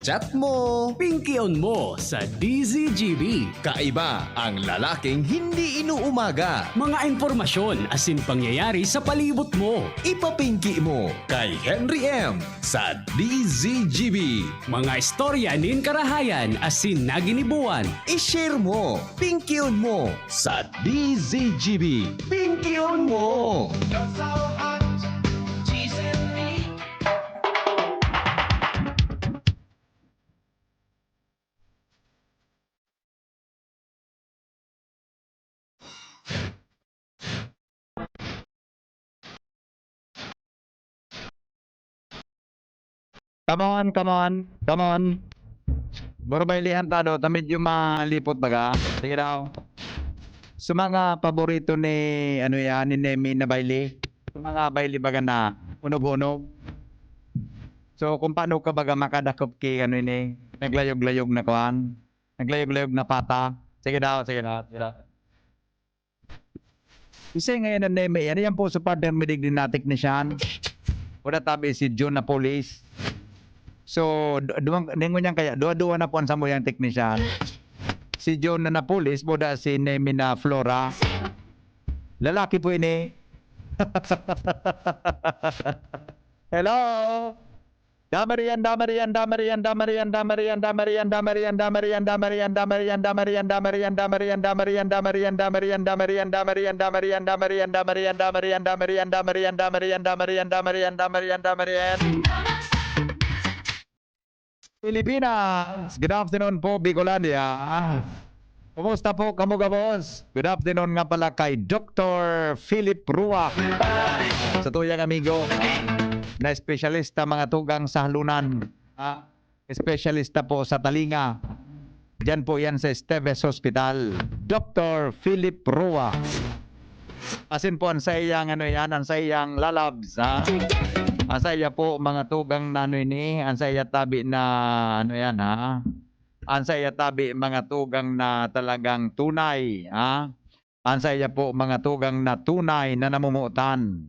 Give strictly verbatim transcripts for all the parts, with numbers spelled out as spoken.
Chat mo. Pingkion mo sa D Z G B. Kaiba ang lalaking hindi inuumaga. Mga impormasyon asin pangyayari sa palibot mo. Ipapingki mo kay Henry M sa D Z G B. Mga istorya nin karahayan asin naginibuan. I-share mo. Pingkion mo sa D Z G B. Pingkion mo! Come on, come on, come on. Boro, bailihan ta do, ta medyo malipot baga. Sige daw. So, mga paborito ni, ano yan, ni Nemi na baili. So, mga baili baga na hunog-hunog. So, kung paano ka baga makadakop ki, ano ini, naglayog-layog na kuan, naglayog-layog na pata. Sige daw, sige daw, sige daw. Kasi ngayon ang Nemi, ano yan po sa partner mi digdi na teknisyan? Wala tabi si John Napolis. So, du- duwang, ningon niyan kaya, duwa-duwa na po ang samuyang teknisyan. Si John na Napolis, boda si Nemi na Flora. Lalaki po ini. Hello? Damarian, damarian, damarian, damarian, damarian, damarian, damarian. Pilipinas, good afternoon po, Bicolandia. Kumusta po kamo gabos? Good afternoon nga pala kay Doktor Philip Rua, sa tuyang amigo na espesyalista mga tugang sa halunan. Ah, espesyalista po sa talinga. Diyan po yan sa Esteves Hospital. Doktor Philip Rua. Asin po ang saiyang ano yan, ang saiyang lalabs, ha? Ang saiya po, mga tugang na ano ini, ang saiya tabi na ano yan, ha? Ang saiya tabi, mga tugang na talagang tunay, ha? Ang saiya po, mga tugang na tunay na namumutan.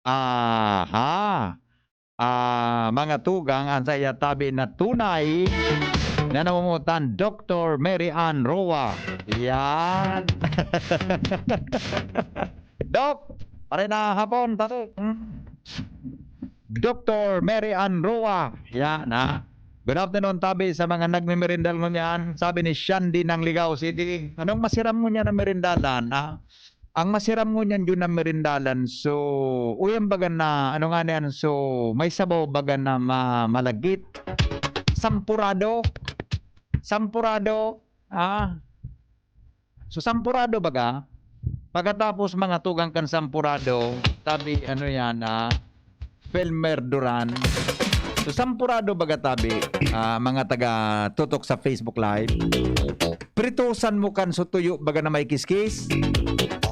Aha! Ah, mga tugang, ang saiya tabi na tunay na namumutan, Doktor Mary Ann Roa. Yan. Doc, pare na hapon, tabi. Hmm. Doktor Mary Ann Roa. Yan, ha? Good afternoon, tabi, sa mga nagmemerindal ngunyan. Sabi ni Shandy ng Ligao City, "Anong masiram ngunyan na merindalan, ha?" Ang masiram ngunyan, yun ang merindalan. So, uyan baga na, ano nga niyan, so, may sabaw baga na ma- malagkit. Sampurado. Sampurado. Ah. So, sampurado baga. Pagkatapos, mga tugang kan sampurado, tabi, ano yan, ah, Felmer Duran. So, sampurado baga tabi, ah, mga taga tutok sa Facebook Live. Pritusan mo kan so tuyo baga na may kiskis.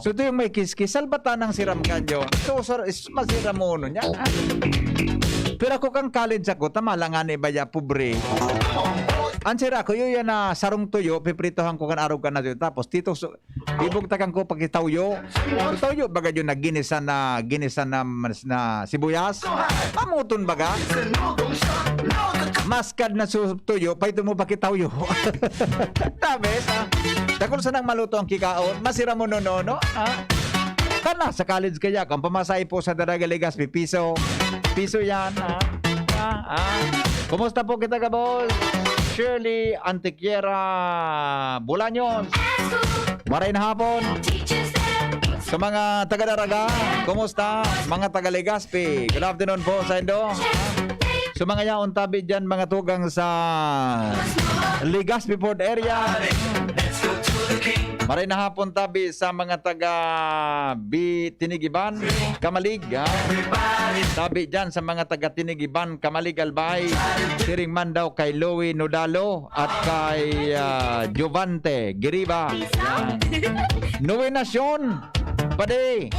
So tuyong may kiskis, salbatan ang siram kanyo. So, sir, is masiram mo niya. Pero ako kang college ako, tama lang nga ni baya, pobre. Ang sira ko, yun yan na sarong tuyo, pipritohan ko kan arog ka na tuyo. Tapos, tito, so, ibugtakan ko pagkitawyo. Ang tawyo, baga yun na ginisa na, ginisa na, na sibuyas. Pamuton baga. Maskad na su tuyo, paito mo pakitawyo. Tabi, ha? Dakul sanang maluto ang kikaon, masira mo nono, no? Ha? Kana, sa college kaya, kung pamasahe po sa Daraga Legazpi, piso. Piso yan, ha? Ha? Ha? Kumusta po kita, gabos? Shirley Antiquiera Bolaños. Maray na hapon. Sa mga taga-Daraga, kumusta? Mga taga-Legazpi, good afternoon po sa indo. Sa mga yaon tabi dyan, mga tugang sa Legazpi Port area. Maray na hapon tabi sa mga taga Bi Tinigiban, Kamalig, ha? Tabi dyan sa mga taga Tinigiban, Kamalig, Albay. Siring man daw kay Louie Nodalo at kay, ah, Jovante Giriba. Yan. Noe Nacion, padi.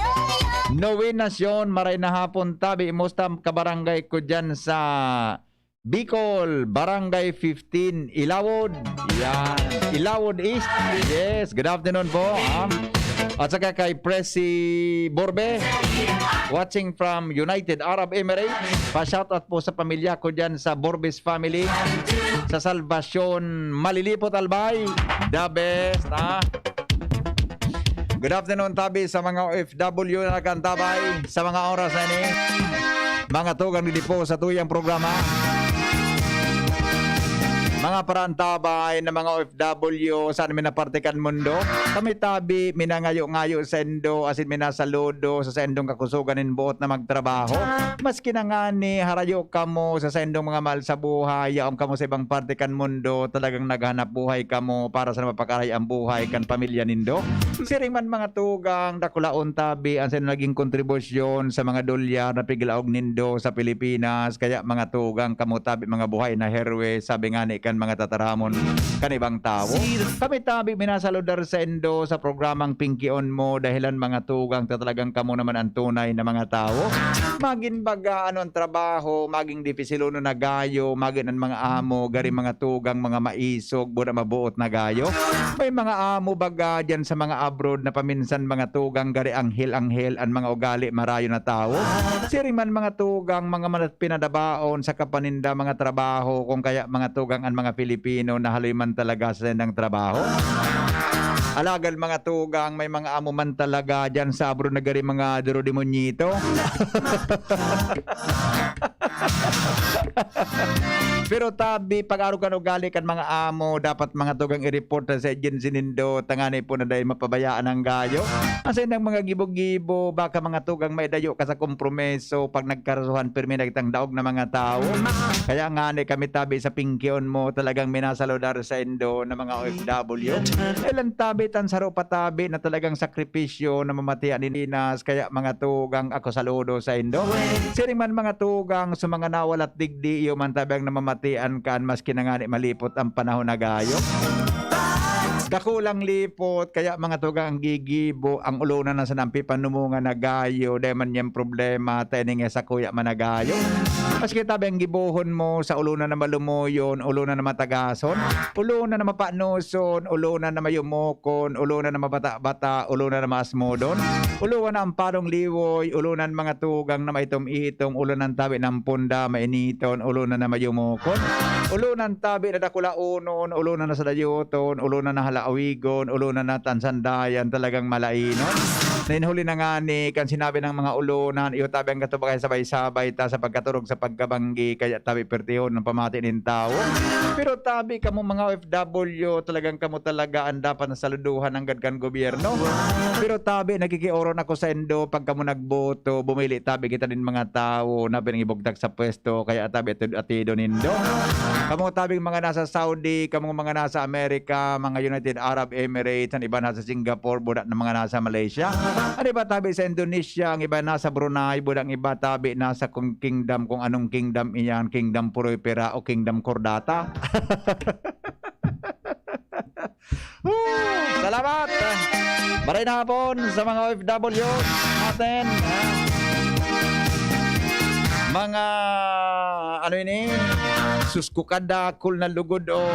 Noe Nacion, maray na hapon tabi. Musta kabarangay ko dyan sa Bicol, Barangay fifteen, Ilawod. Yan. Ilawod East. Yes, good afternoon po, ha? At saka kay Presi Borbe, watching from United Arab Emirates. Pa-shoutout po sa pamilya ko dyan sa Borbe's family, sa Salvacion, Malilipot, Albay. The best, ha? Good afternoon, tabi sa mga O F W na nagkantabay sa mga oras na ini. Mga tugang didi po sa tuyang programa. Mga parantabay na mga O F W, saan mi na parte kan mundo? Kami tabi, minangayo-ngayo sa indo, asin minasaludo sa saindong kakusogan nin boot na magtrabaho. Maski na ngani, harayo kamo sa saindong mga mahal sa buhay, yaon kamo sa ibang parte kan mundo, talagang naghanap buhay kamo para sa mapakarahay ang buhay kan pamilya nindo. Siring man mga tugang, dakulaon tabi ang saindong naging kontribusyon sa mga dolyar na piglaog nindo sa Pilipinas. Kaya mga tugang, kamo tabi mga buhay na herwe, sabi ngani kan mga tataramon kan ibang tawo. Kami tabi minasaludar saindo sa programang Pingkion Mo, dahilan mga tugang ta talagang kamo naman ang tunay na mga tawo. Magin baga ano ang trabaho, maging dipisilonon na gayo, magin ang mga amo, gari mga tugang, mga maisog, buda mabuot na gayo. May mga amo baga diyan sa mga abroad na paminsan mga tugang gari anghel-anghel an mga ugali marayo na tawo. Siring man mga tugang, mga manat pinadabaon sa kapaninda mga trabaho, kung kaya mga tugang an mga Pilipino na haloy man talaga sa saindang trabaho. Alagad mga tugang, may mga amo man talaga diyan sa abroad na gari mga duro demonyito. Pero tabi, pag-arog kan ugali kan mga amo, dapat mga tugang i-report sa agency nindo, tangani po na dahil mapabayaan ang gayo. Ang saindang mga gibo-gibo, baka mga tugang may dayo ka sa kompromiso pag nagkarasuhan, pirmi na kitang daog na mga tawo. Kaya nga ni kami tabi sa Pingkion Mo, talagang minasaludar saindo na mga O F W. Ilan tabi, tan saro pa tabi na talagang sakripisyo na mamatian nin Pinas. Kaya mga tugang, ako saludo saindo. Siring man mga tugang, sa mga nawalat digdi, iyo man tabi ang namamatian kan, maski na ngani malipot ang panahon na gayo. Dakulang lipot, kaya mga tugang ang gigibo, ang ulonan na sa nampipanumungan na gayo, dai man niyang problema, ta ini nga sa kuya man na gayo. Maski tabi ang gibohon mo, sa ulonan na malumuyon, ulonan na matagason, ulonan na mapanoson, ulonan na mayumokon, ulonan na mabata-bata, ulonan na maasmodon, ulonan na ang palong liwoy, ulonan mga tugang na maitom-itom, ulonan tabi ng punda, mainiton, ulonan na mayumokon, ulonan tabi na dakulaonon, ulonan na sadayoton, ulonan na halawigon, ulonan na tansandayan, talagang malainon. Na inhuli na ngani, kan sinabi ng mga ulonan, iyo tabi ang katubakay sabay-sabay ta sa pagkaturog sa pagkabanggi, kaya tabi pertihon ang pamati nin tawo. Pero tabi kamo mga O F W, talagang kamo talaga ang dapat na saluduhan anggad kan gobyerno. Pero tabi, nakikiorong ako saindo, pag kamo nagboto, bumili tabi kita nin mga tawo na pinangibugtak sa pwesto, kaya tabi atid-, atido nindo. Kamo tabing mga nasa Saudi, kamo mga nasa Amerika, mga United Arab Emirates, ang iba nasa Singapore, buda na mga nasa Malaysia. Ang iba tabi sa Indonesia, ang iba nasa Brunei, buda ang iba tabi nasa kung kingdom, kung anong kingdom iyan, Kingdom Puroy Pera o Kingdom Kordata. Woo! Salamat! Maray na hapon sa mga O F W natin. Mga, ano ini? Sus ko kadakol na lugod, oh.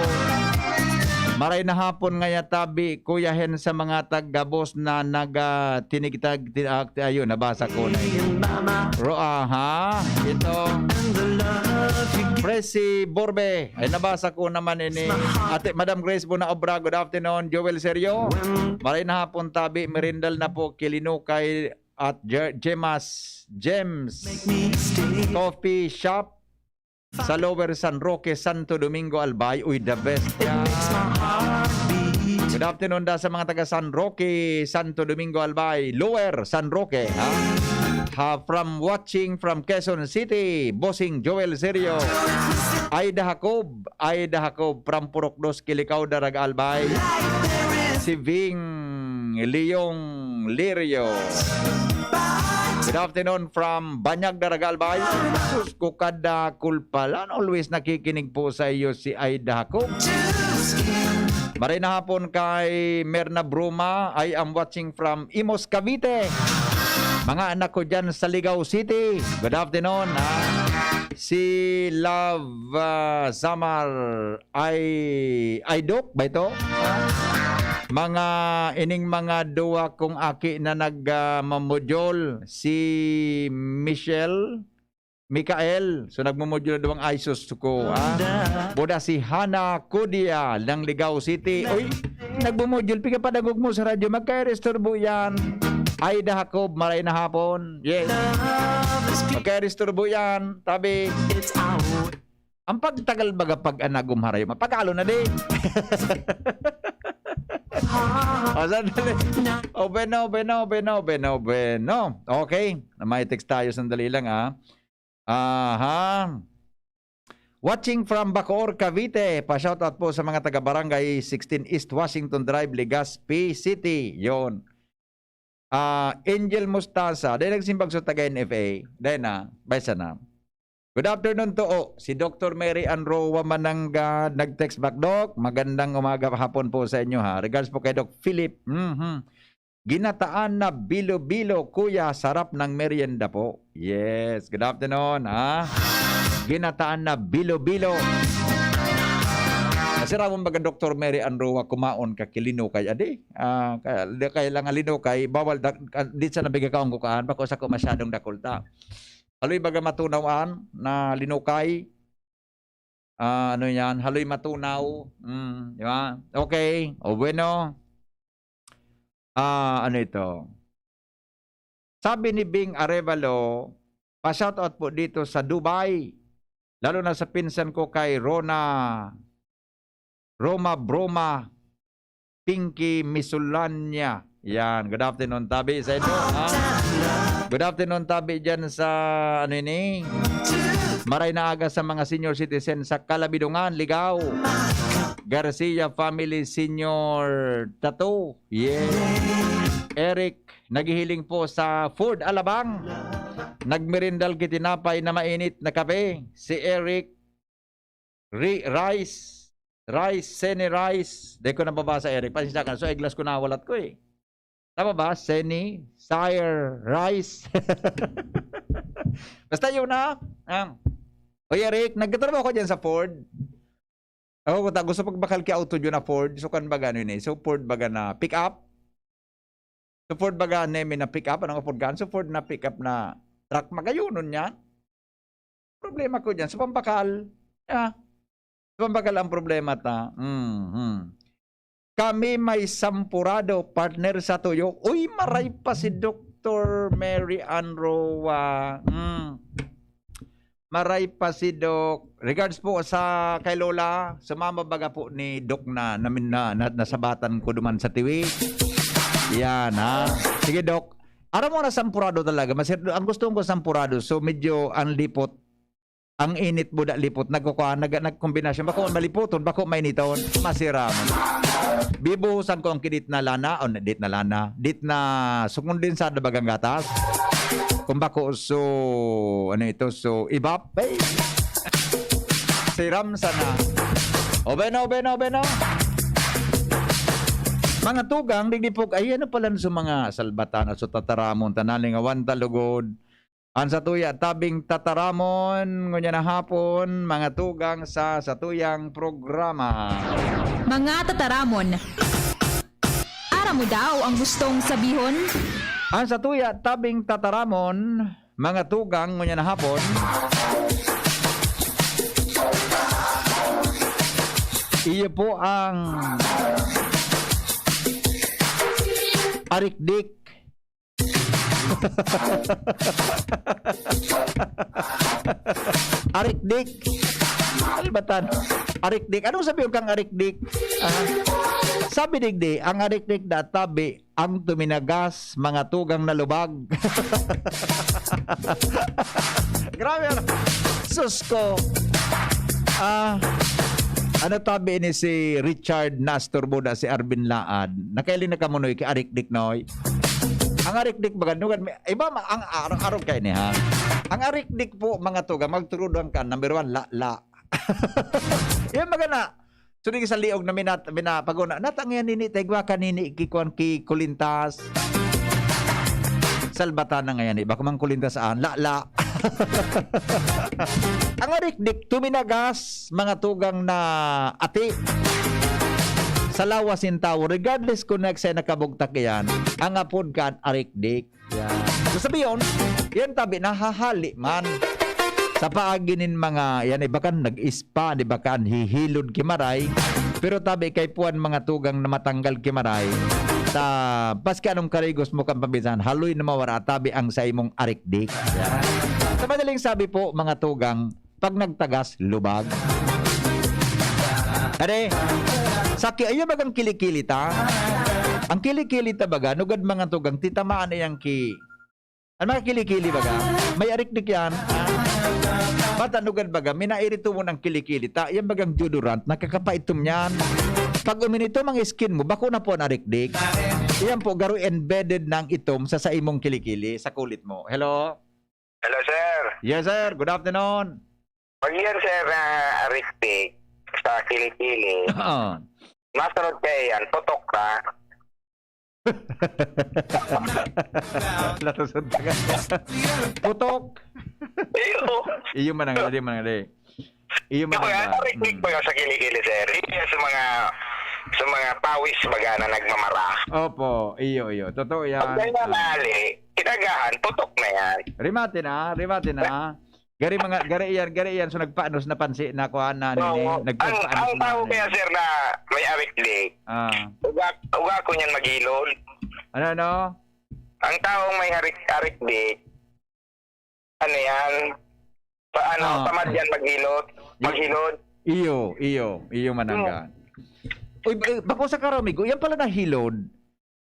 Maray na hapon ngaya tabi, Kuya Hen, sa mga taga-boss na naga-, tinigtag, ti-, ah, ti-, ayun, nabasa ko na yun. Ro-, aha, ito. Presi Borbe, ay, nabasa ko naman ini. Ate, Madam Grace Bunaobra, good afternoon. Joel Serio, maray na hapon tabi, merindal na po, Kilinukay at Je-, Jemas, Gems Coffee Shop sa Lower San Roque, Santo Domingo, Albay. Uy, the best yan. Good afternoon da sa mga taga San Roque, Santo Domingo, Albay. Lower San Roque, ha? Ha, from, watching from Quezon City, Bossing Joel Serio. Aida Jacob, Aida Jacob from Purok Dos, Kilicao, Daraga, Albay. Si Ving Leong Lirio. Good afternoon from Banyag, Daraga, Albay. Sus ko kadakol pala. Always nakikinig po sa iyo si Aida Jacob. Maray na hapon kay Merna Bruma. I am watching from Imus, Cavite. Mga anak ko dyan sa Ligao City. Good afternoon, ha? Si Love, ah, Samar, ay, ay, Doc, ba ito? Mga, ining mga duwa kong aki na nag, ah, mamodyol, si Michelle, Michael. So, nagmomodyol na duwang ISOS ko, ah. Boda si Hana Kudia ng Ligao City. Uy, nagmomodyol, piga padangog mo sa radyo. Magkaeristurbo yan. Aida Jacob, maray na hapon. Yes. Magkaeristurbo yan. Tabi. Ang pagtagal baga pag anagom harayo, mapagalo na di. O, sandali. O, bueno, bueno, bueno, bueno, bueno. Okay. May text tayo. Sandali lang, ah. Aha. Watching from Bacoor, Cavite. Pa-shoutout po sa mga taga Barangay sixteen East Washington Drive, Legazpi City. Yon. Ah, Angel Mustasa. Dahil nagsimbag sa taga N F A. Dahil na, baysa na. Good afternoon to. Oh, si Doctor Mary Ann Roa Manangga nag-text back, "Doc, magandang umaga, hapon po sa inyo, ha. Regards po kay Doc Philip." Mhm. "Ginataan na bilo-bilo, kuya, sarap ng merienda po." Yes, good afternoon, ha. Ginataan na bilo-bilo. Kasi rawon baga, Doctor Mary Ann Roa, kumaon ka ki linokay, adi. Ah, kaya, di, kaya lang ang linokay, bawal da, ah, di sa nabiga kaon ko kaan, bako sa ko masyadong dakulta. Haloy baga matunawan na linokay. Ah, ano yan? Haloy matunaw. Mm, di ba? Okay. O bueno. Ah, ano ito? Sabi ni Bing Arevalo, "Pa-shoutout po dito sa Dubai. Lalo na sa pinsan ko kay Rona, Roma Broma, Pinky Misulanya." Yan. Good afternoon, tabi sa inyo, ha? Good afternoon, tabi dyan sa, ano ini? Maray na aga sa mga senior citizen sa Calabidongan, Ligao. Garcia family, Senior Tato. Yeah. Eric, naghihiling po sa Ford Alabang. Nagmerindal ki tinapay na mainit na kape. Si Eric Ri-, Rice, Rice, Seni Rice. Di ko nababasa, Eric. Pasensya ka. So, eglas ko na walat ko eh. Tama ba? Seni, Sire, Rice. Basta yun na. Ah. Oy, Eric, nagtatrabaho ka dyan sa Ford? Ako, ta-, gusto pagbakal ki auto dyan na Ford. So, kan baga, ano yun eh. So, Ford baga na pick up. So, Ford baga, neme na pick up. Anong Ford ka? So, Ford na pick up na truck. Magayonon yan. Problema ko dyan. Sa pambakal. Ah, sa pambakal ang problema ta. Mhm. Kami may sampurado, partner sa tuyo. Uy, maray pa si Doctor Mary Ann Roa. Mm. Maray pa si Doc. Regards po sa kay Lola. Sumama baga po ni Doc na, na, na, na nasabatan ko duman sa tiwi. Yan, ha? Sige, Doc. Aram mo na sampurado talaga. Mas, ang gusto ko sampurado. So, medyo ang lipot, ang init buda lipot, nagkukuha, nag-, nagkombinasyon. Bako malipoton, bako mainiton. Masira mo. Bibuhusan ko ang kidit na lana, o na-, dit na lana, dit na sukondensado bagang gatas. Kung bako, so, ano ito, so, ibap. Hey! Siram sana. O beno, beno, beno. Mga tugang, digdi po, ay, ano pala sa mga salbatan at sa tataramon, tanaling awan talugod. Ang satuya tabing tataramon, ngunyan na hapon, mga tugang sa satuyang programa. Mga tataramon. Aram mo daw ang gustong sabihon? Ang satuya tabing tataramon, mga tugang, ngunyan na hapon. Iyo po ang arikdik. Arikdik. Albatan. Arikdik. Anong sabi kang arikdik? Ah, sabi digdi, ang arikdik na tabi, ang tuminagas, mga tugang na lubag. Grabe, ano? Sus ko. Ah, ano tabi ni si Richard Nastor Buda, si Arvin Laad? Nakailing na kamunoy kay arikdik, noy? Ang arikdik, baga, nugan, may, iba ma-, ang arok-arok kayo ni, ha? Ang arikdik po, mga tugang, magturudoan ka, number one, la-la. Yan, magana. So, di sa liog na minat-, minapaguna, natang yan nini, taigwa ka nini, kikuan ki kulintas. Salbatan na ngayon, eh. Bako mang kulintas saan, la-la. Ang arikdik, tuminagas, mga tugang na ati. sa lawas nin tawo, regardless kung nagsay nakabugtak iyan, ang apod kan arikdik. Yan. So, sabi yun, yan tabi, nahahali man sa paagi nin mga, yan, iba kan nag-ispa, di ba kan hihilod ki maray, pero tabi kay puan mga tugang na matanggal ki maray, ta, paski anong karigos mo kan paminsan, haloy na mawara, tabi ang sa imong arikdik. Yan. Sa madaling sabi po, mga tugang, pag nagtagas, lubag. Are, sa ki-, ayo bagang kilikili ta? Ang kilikili ta baga, nugad mga tugang, titamaan na yang ki-, ang mga kilikili baga, may arikdik yan. Bata nugad baga, minairit mo ng kilikili ta, yan bagang deodorant, nakakapaitom yan. Pag uminito mga skin mo, bako na po ang arikdik. Yan po, garo embedded na ang itom sa, sa imong kilikili, sa kulit mo. Hello? Hello, sir. Yes, sir. Good afternoon. Pag yan, sir, na arikdik sa kilikili, Oo. Masunod kayo yan, putok ka. Latusod ka. Putok. Iyo. Iyo man ang gali, man ang gali. Iyo man Kaya ang arikdik baga sa kilikili, sir. Iyo sa mga, sa mga pawis baga na nagmamara. Opo, iyo, iyo. Totoo yan. Pag ganyan Ah. nali, kinagahan, putok na yan. Rimate na, rimate na. Gari mga, gari iyan, gari iyan. So, nagpaanos na pansi na kuha na, Oo. nini, Ang, nagpagpaanos ang na, tao nini. kaya, sir, na may arikdik, Ah. uga, uga ko niyan maghilod. Ano, ano? Ang taong may arik, arikdik, ano yan? Paano? Ah. Tamad yan maghilod. Maghilod. Iyo, iyo, iyo manangga. Uy, eh, bako sa karamigo, yan pala na hilod.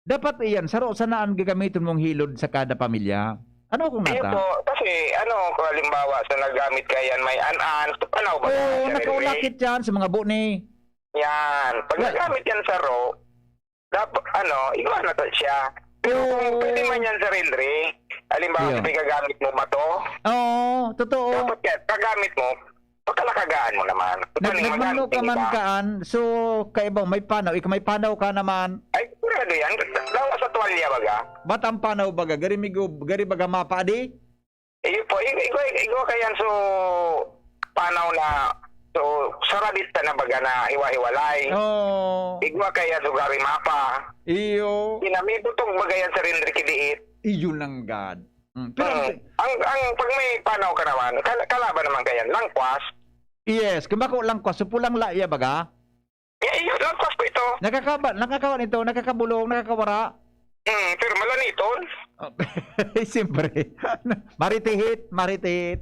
Dapat iyan, saro sanaan gagamiton mong hilod sa kada pamilya. Ano kung Ayun nata? po, kasi ano, kung halimbawa, sa nagamit ka yan, may an-an, sa panaw ba Oo, yan, sir? nakaulakit yan sa mga buni. Yan. Pag Wa- nagamit yan sa ro, dapat, ano, iwan na to siya. Pero kung Oo. pwede man yan, Sir Henry, halimbawa, Iyo. sa may gagamit mo ba to? Oo, totoo. Dapat yan, paggamit mo, pagkalakagaan mo naman. Nag-, Paano yung nagmano magamit ka yung man iba? kaan, so, kaiba, may panaw, ikaw may panaw ka naman. Ay, sigurado yan. Dawa sa tuwalya, baga. Ba't ang panaw, baga? Gari migo, gari baga mapa, di? Iyo po, ig-, igwa, igwa ka yan, so, panaw na, so, sarabit ka na, baga, na hiwa-hiwalay. Oo. Igwa ka yan, so, gari mapa. Iyo. Ina, may butog, baga, yan, Sir Henry, kidiit. Iyo lang, God. Mm, pero Oo. ang, ang, ang, pag may panaw ka naman, kal-, kalaban naman ka yan, langkwas. Yes, kung bako langkwas, so pulang laya, baga? Eh, iyo, langkwas po ito. Nakakaba-, nakakawa nito, nakakabulong, nakakawara. Hmm, pero malaniton. Oh, siyempre. Maritihit, maritihit.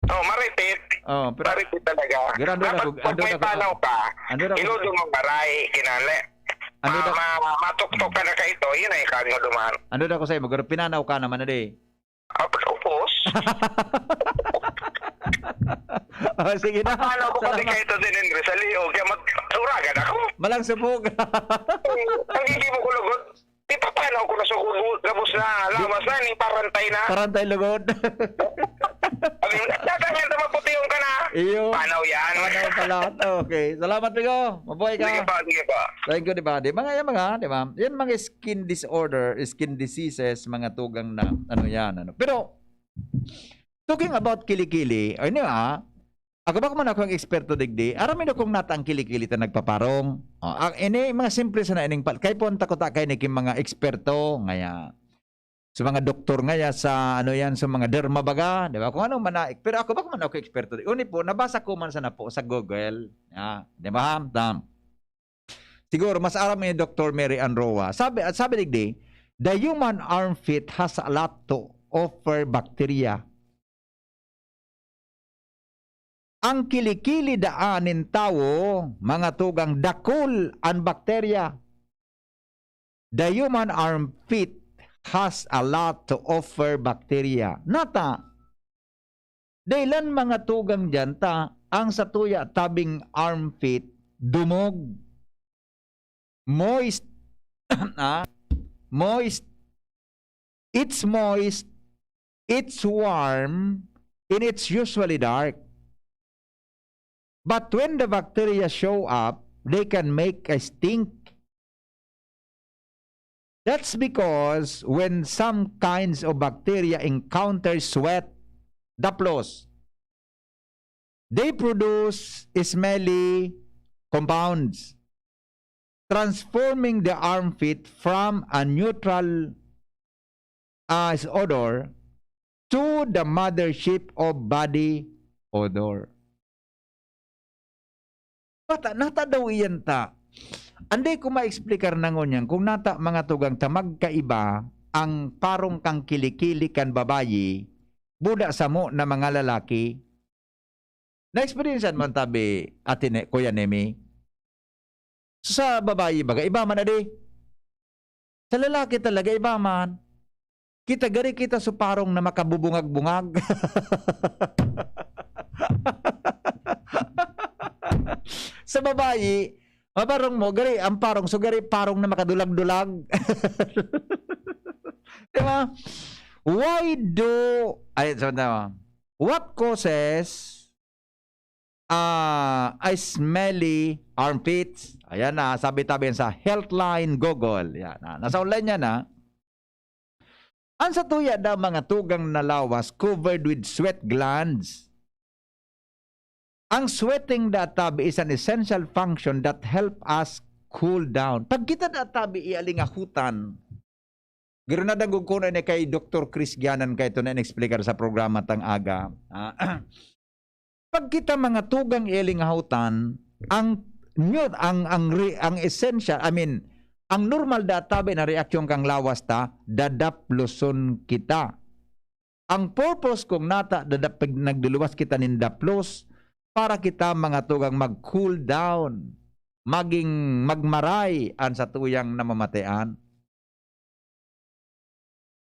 Oh, maritit. Oh, pero Maritit talaga. Pero ando na Dapat kung, pag ando may na kung, panaw ka, ando na kung, ilodo mo maray, kinale. Ando Ma-, na ma-, matuktok ka na ka ito, yun ay kano duman. Ando na ko sa'yo, magkano pinanaw ka naman na di? Ah, pag-upos. Oh, sige na. Paano ko pati Salamat. kayo ito din, Henry, sa liog? Kaya mag-, uragan ako. Malang supog. Ang gigi mo ko lugod. Di pa paano ako nasuko, gabos na, lawas na, ni parantay na. Parantay lugod. Sabi mo, "Nagtatanyan na maputi yung ka na." Iyo. Panaw yan. Panaw pala. Okay. Salamat, Pigo. Mabuhay ka. Sige pa, sige pa. Thank you, di ba? Di, mga, yan, mga, di ba? Yan, mga skin disorder, skin diseases, mga tugang na, ano yan, ano. Pero, talking about kilikili, ano, ah, ako ba man akong eksperto digdi? Aram mo kung nata ang kilikili ta nagpaparong? Oh, ang, ini, mga simple sana ining pal-, kay po ang takot kay ni mga eksperto, ngaya. Sa mga doktor ngaya, sa ano yan, sa mga derma baga, di ba? Kung ano man na, pero ako ba man ako eksperto? Uni po, nabasa ko man sana po sa Google. Ah, di ba? Tam. Siguro, mas aram ni Doctor Mary Ann Roa. Sabi, at sabi digdi, "The human armpit has a lot to offer bacteria." Ang kilikili daan nin tawo, mga tugang, dakul an bakterya. The human armpit has a lot to offer bacteria. Nata, dahilan mga tugang diyan ta, ang satuya tabing armpit, dumog, moist, ah, moist, it's moist, it's warm, and it's usually dark. But when the bacteria show up, they can make a stink. That's because when some kinds of bacteria encounter sweat, daplos, they produce smelly compounds. transforming the armpit from a neutral as odor to the mothership of body odor. Bata, nata daw iyan ta. Anday ko maeksplikar na ngunyan kung nata mga tugang ta magkaiba ang parong kang kilikili kan babayi, buda samo na mga lalaki. Na-experiencean mo ang tabi, Ate Ne-, Kuya Nemi? Sa babayi baga, iba man adi. Sa lalaki talaga, iba man. Kita gari kita sa parong na makabubungag-bungag. Sa babayi, maparong mo, gari, ang parong, so gari, parong na makadulag-dulag. Di ba? Why do, ay, so, tama. What causes ah, a smelly armpits? Ayan na, sabi tabi sa Healthline Google. Yan, ah, nasa online yan, ah. Ang satuya na mga tugang na lawas covered with sweat glands. Ang sweating da tabi is an essential function that help us cool down. Pag kita da tabi ialingahutan, garo nadangog ko na ini kay Doktor Chris Gianan kay ito na in-explicar sa programa tang aga. Ah, pag kita mga tugang ilingahutan, ang nyo-, ang, ang re-, ang essential, I mean, ang normal da tabi na reaksyon kang lawas ta, dadaploson kita. Ang purpose kung nata dadap-, nagduluwas kita nin daplos, para kita mga tugang mag-cool down, maging magmaray an satuyang namamatean.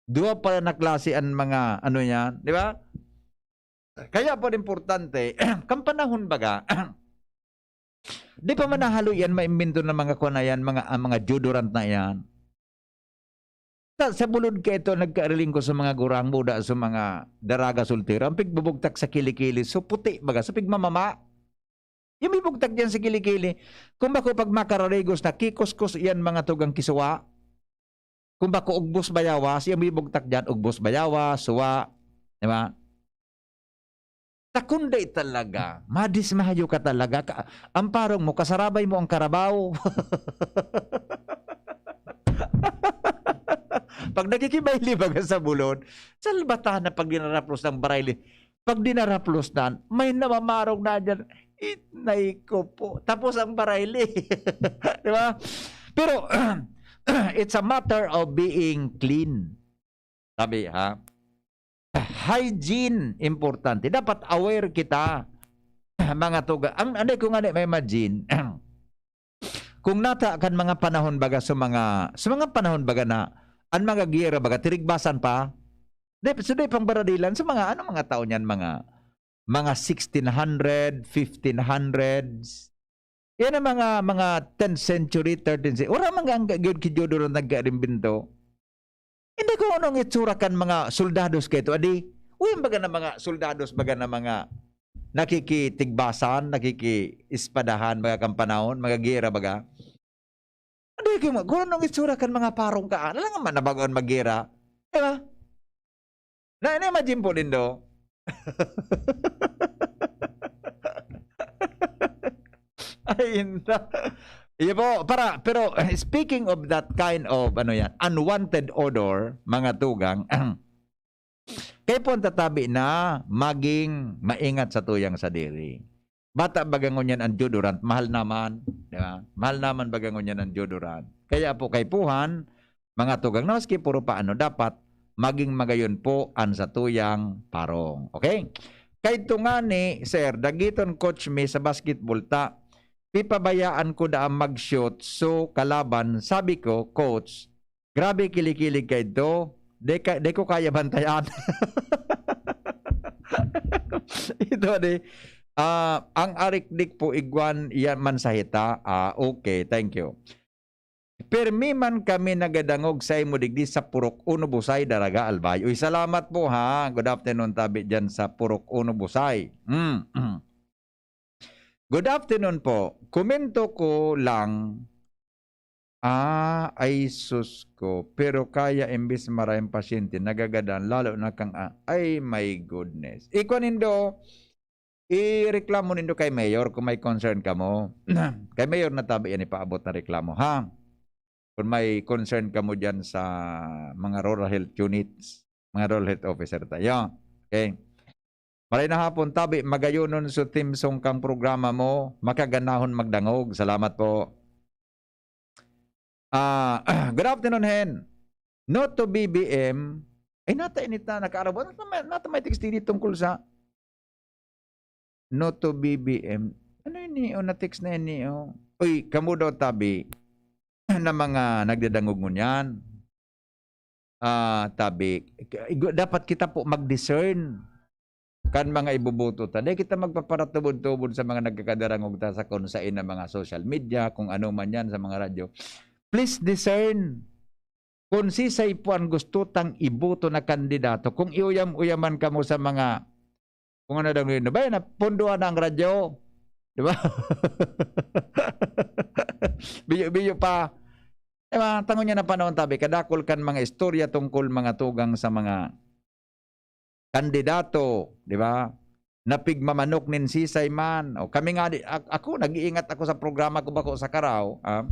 Duwa pa na klase an mga ano yan, di ba? Kaya po importante, kan panahon baga, di pa man nahalo yan, maimbento na mga kuwan na yan, mga, ah, mga deodorant na yan. Sa, sa bulod ka ito, nagkariling ko sa mga gurang buda, sa mga daraga soltero, ang pigbubugtak sa kilikili, so puti baga, sa pigmamama. Yung may bugtak dyan sa kilikili, kung bako pag makararigos na, kikuskos yan mga tugang kisuwa. Kung bako ugbos bayawas, yung may bugtak dyan, ugbos bayawas, suwa. Di ba? Takunday talaga, madismayo ka talaga. Ka, ang parong mo, kasarabay mo ang karabaw. Pag nakikibaylay baga sa bulod, salbata na pag dinaraplos ng barayli. Pag dinaraplos na, may namamarong na dyan. Itnay ko po. Tapos ang barayli. Di ba? Pero, it's a matter of being clean. Sabi, ha? Hygiene, importante. Dapat aware kita, mga tuga. Ang, anday ko nga ni, may imagine, kung nata kan mga panahon baga sa mga, sa mga panahon baga na, ang mga giyera baga, tirigbasan pa, di, so di pang baradilan, sa mga, ano mga taon yan, mga, mga sixteen hundred, fifteen hundreds, yan ang mga, mga tenth century, thirteenth century. Wala man ang gyud ki Diodoro nagkaimbento. Hindi ko anong itsura kan mga soldados kay ito. Adi, uy, baga na mga soldados, baga na mga nakikitigbasan, nakikiispadahan, mga kan panahon, mga giyera, baga. Adi, kung, kung anong itsura kan mga parong ka, alam nga man na bago ang maggiyera. Di ba? Na, na-imagine po nindo? Ay, inda. Iyo po, para, pero, eh, speaking of that kind of, ano yan, unwanted odor, mga tugang, kayo po ang tatabi na maging maingat sa tuyang sadiri. Bata baga ngunyan ang deodorant, mahal naman, di ba? Mahal naman baga ngunyan ang deodorant. Kaya po, kaipuhan, mga tugang na maski puro paano, dapat maging magayon po an satuyang parong. Okay? Kay tungani, sir, dagiton coach mi sa basketball ta. Pipabayaan ko da ang mag-shoot, so kalaban, sabi ko, "Coach, grabe kilikilig ka idto. Di ka, di ko kaya bantayan." Ito di, ah, ang arikdik po igwan yan man sa hita. Ah, okay, thank you. Pirmi man kami nagadangog saimo digdi sa Purok Uno Busay, Daraga, Albay. Uy, salamat po, ha. Good afternoon, tabi dyan sa Purok Uno Busay. Mm. Good afternoon po. Komento ko lang, ah, ay sus ko. Pero kaya imbis maraming pasyente, nagagadan, lalo na kang, ah, ay my goodness. Ikwa nindo, ireklamo nindo kay Mayor kung may concern kamo. Kay Mayor na tabi yan ipaabot na reklamo, ha? Kung may concern kamo diyan sa mga rural health units, mga rural health officer tayo. Okay. Maray na hapon, tabi, magayonon sa theme song kang programa mo, makaganahon magdangog. Salamat po. Ah, good afternoon, Hen. No to B B M. Ay, nata inita, nakaarabo. Nata may, nata may text din tungkol sa no to B B M. Ano ini, o, na-text na ini, o? Uy, kamo daw, tabi, na mga nagdadangog ngunyan. Ah, tabi, igo-, dapat kita po mag-discern kan mga iboboto ta. Dai kita magpaparatubod-tubod sa mga nagkakadarangog ta sa kung sain na mga social media, kung ano man yan, sa mga radyo. Please discern kung sisay po ang gusto tang iboto na kandidato. Kung iuyam-uyaman kamo sa mga, kung ano daw yun, ba yan, napunduan na ang radyo. Di ba? Biyo-biyo pa. Di ba? Tangon niya na panahon, tabi, kadakol kan mga istorya tungkol mga tugang sa mga kandidato, di ba? Napigmamanok nin sisay man. O, kami nga, di, ak-, ako, nag-iingat ako sa programa ko bako sa Karaw, ah.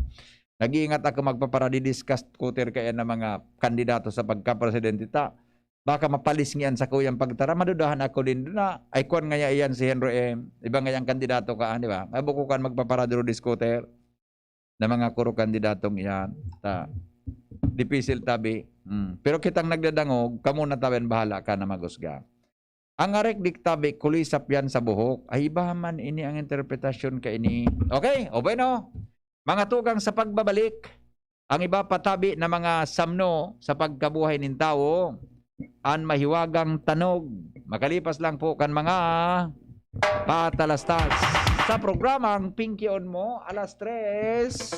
Nag-iingat ako magpaparadidiscuss kutir kaya ng mga kandidato sa pagkapresidente ta. Baka mapalis ngiyan sa kuyang pagtara, madudahan ako din na, ay, kwan nga iyan si Henry M. Iba nga iyang kandidato ka, ah, di ba? Ay, buko kan magpaparadro diskuter na mga kuro kandidatong iyan. Ta, dipisil tabi. Mm. Pero kitang nagdadangog, kamo na tabi an bahala ka na magusga. Ang arek di tabi, kulisap yan sa buhok. Ay, iba man ini ang interpretasyon ka ini. Okay, o bueno. Mga tugang sa pagbabalik, ang iba patabi na mga samno sa pagkabuhay nin tawo, an mahiwagang tanog. Makalipas lang po kan mga patalastas sa programang Pinkion Mo, alas tres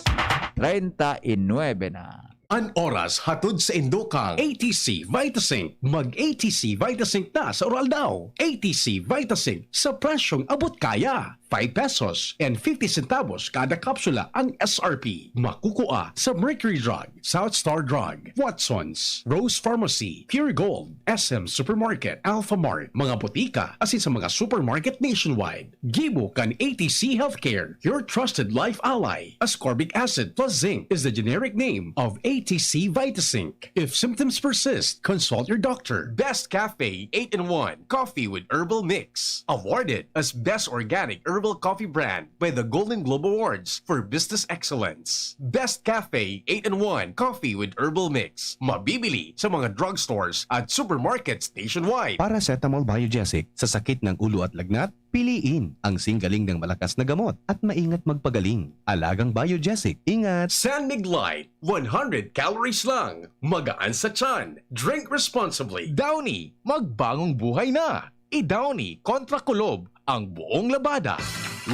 treinta y nueve na. An oras hatod sa indukang A T C Vitasync. Mag A T C Vitasync na sa Uraldaw. A T C Vitasync sa presyong abot kaya. Five pesos and fifty centavos kada kapsula ang S R P. Makukua sa Mercury Drug, South Star Drug, Watson's, Rose Pharmacy, Pure Gold, S M Supermarket, Alpha Mart, mga botika, asin sa mga supermarket nationwide. Gibo kan A T C Healthcare, your trusted life ally. Ascorbic acid plus zinc is the generic name of A T C Vitasync. If symptoms persist, consult your doctor. Best Cafe eight-in-one Coffee with Herbal Mix. Awarded as Best Organic Herbal Coffee Brand by the Golden Globe Awards for Business Excellence. Best Cafe eight-in-one Coffee with Herbal Mix. Mabibili sa mga drugstores at supermarkets nationwide. Paracetamol Biogesic sa sakit ng ulo at lagnat, piliin ang singgaling ng malakas na gamot at maingat magpagaling. Alagang Biogesic, ingat! San Mig Light, one hundred calories lang. Magaan sa tiyan. Drink responsibly. Downy, magbagong buhay na. I-Downy kontra kulob ang buong labada.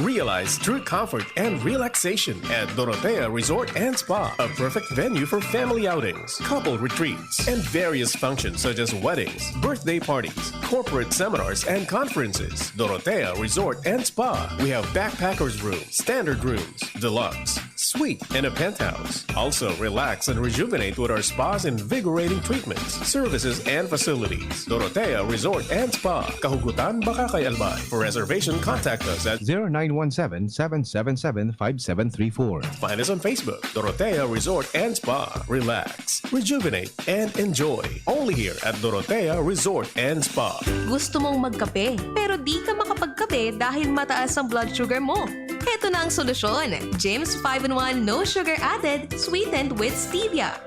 Realize true comfort and relaxation at Dorotea Resort and Spa, a perfect venue for family outings, couple retreats, and various functions such as weddings, birthday parties, corporate seminars, and conferences. Dorotea Resort and Spa. We have backpackers room, standard rooms, deluxe, suite, and a penthouse. Also, relax and rejuvenate with our spa's invigorating treatments, services, and facilities. Dorotea Resort and Spa, Kahugutan, Bacacay, Albay. For reservation, contact us at zero nine one seven, seven seven seven, five seven three four. Find us on Facebook, Dorotea Resort and Spa. Relax, rejuvenate, and enjoy. Only here at Dorotea Resort and Spa. Gusto mong magkape, pero di ka makapagkape dahil mataas ang blood sugar mo? Heto na ang solusyon, Jims five-in-one No Sugar Added, sweetened with stevia.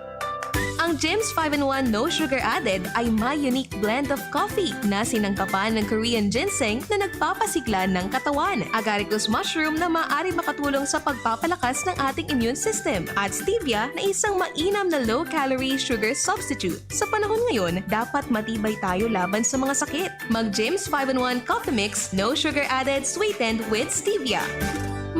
Ang Jims five-in-one No Sugar Added ay may unique blend of coffee na sinangkapan ng Korean ginseng na nagpapasigla ng katawan, agaricus mushroom na maaari makatulong sa pagpapalakas ng ating immune system, at stevia na isang mainam na low-calorie sugar substitute. Sa panahon ngayon, dapat matibay tayo laban sa mga sakit. Mag Jims five-in-one Coffee Mix, no sugar added, sweetened with stevia.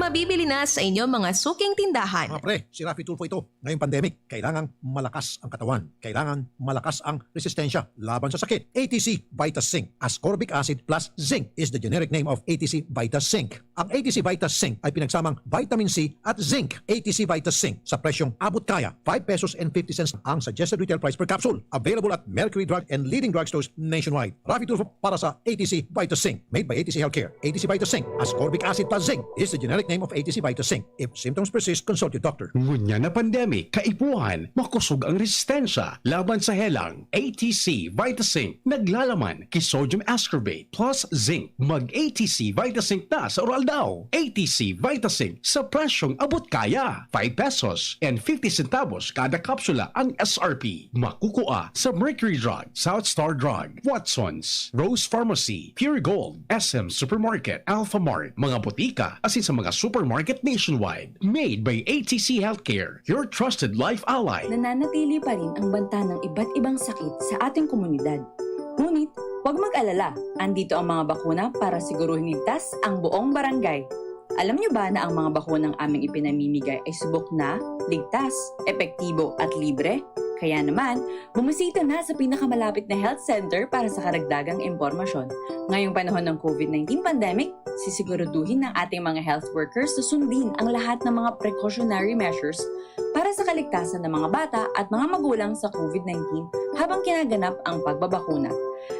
Mabibili na sa inyong mga suking tindahan. Mga pre, si Raffy Tulfo ito. Ngayong pandemic, kailangang malakas ang katawan. Kailangan malakas ang resistensya laban sa sakit. A T C Vitas Zinc. Ascorbic acid plus zinc is the generic name of A T C Vitas Zinc. Ang A T C Vitas Zinc ay pinagsamang vitamin C at zinc. A T C Vitas Zinc sa presyong abot kaya, five pesos and fifty cents ang suggested retail price per capsule. Available at Mercury Drug and leading drugstores nationwide. Raffy Tulfo para sa A T C Vitas Zinc. Made by A T C Healthcare. A T C Vitas Zinc. Ascorbic acid plus zinc is the generic name of A T C Vitas Zinc. If symptoms persist, consult your doctor. Ngunyan na pandemic, kaipuhan, makosog ang resistensya laban sa helang. A T C Vitas Zinc naglalaman ki sodium ascorbate plus zinc. Mag A T C Vitas Zinc na sa Oral Daw. A T C Vitas Zinc sa presyong abot kaya. Five pesos and fifty centavos kada kapsula ang S R P. Makukua sa Mercury Drug, South Star Drug, Watson's, Rose Pharmacy, Pure Gold, S M Supermarket, Alpha Mart, mga botika, asin sa mga supermarket nationwide. Made by A T C Healthcare, your trusted life ally. Nananatili pa rin ang banta ng iba't ibang sakit sa ating komunidad. Ngunit, huwag mag-alala, andito ang mga bakuna para siguruhing ligtas ang buong barangay. Alam niyo ba na ang mga bakunang aming ipinamimigay ay subok na, ligtas, epektibo at libre? Kaya naman, bumisita na sa pinakamalapit na health center para sa karagdagang impormasyon. Ngayong panahon ng COVID nineteen pandemic, sisiguraduhin ng ating mga health workers na sundin ang lahat ng mga precautionary measures para sa kaligtasan ng mga bata at mga magulang sa COVID nineteen habang kinaganap ang pagbabakuna.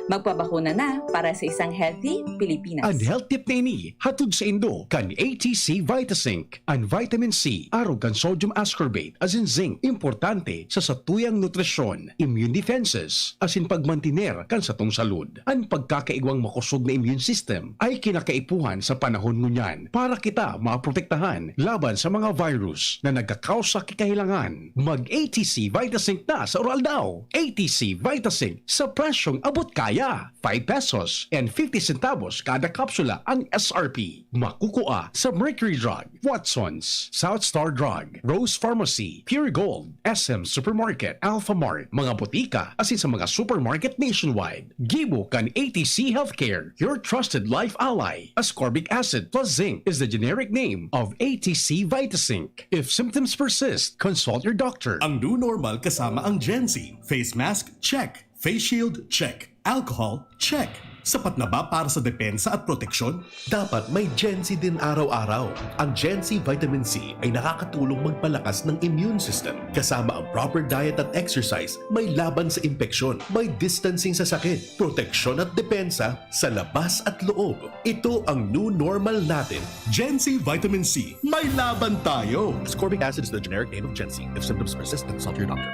Magpabakuna na para sa isang healthy Pilipinas. An health tip na ini hatod saindo kan A T C Vitazinc. An vitamin C, arog kan sodium ascorbate, asin zinc, importante sa satuyang nutrisyon, immune defenses, asin pagmantiner kan satong salud. An pagkakaigwang makosog na immune system ay kinakaipuhan sa panahon ngunyan para kita maprotektahan laban sa mga virus na nagkakausa ki kahelangan. Mag A T C Vitazinc na sa Oral Daw. A T C Vitazinc sa presyong abot kaya. Five pesos and fifty centavos kada kapsula ang S R P. Makukua sa Mercury Drug, Watson's, South Star Drug, Rose Pharmacy, Pure Gold, S M Supermarket, Alpha Mart, mga botika, asin sa mga supermarket nationwide. Gibo kan A T C Healthcare, your trusted life ally. Ascorbic acid plus zinc is the generic name of A T C Vitazinc. If symptoms persist, consult your doctor. Ang new normal kasama ang Gen Z. Face mask, check. Face shield, check. Alcohol, check. Sapat na ba para sa depensa at proteksyon? Dapat may Gen Z din araw-araw. Ang Gen Z Vitamin C ay nakakatulong magpalakas ng immune system, kasama ang proper diet at exercise, may laban sa impeksyon, may distancing sa sakit, proteksyon at depensa sa labas at loob. Ito ang new normal natin. Gen Z Vitamin C, may laban tayo! Ascorbic acid is the generic name of Gen Z. If symptoms persist, consult your doctor.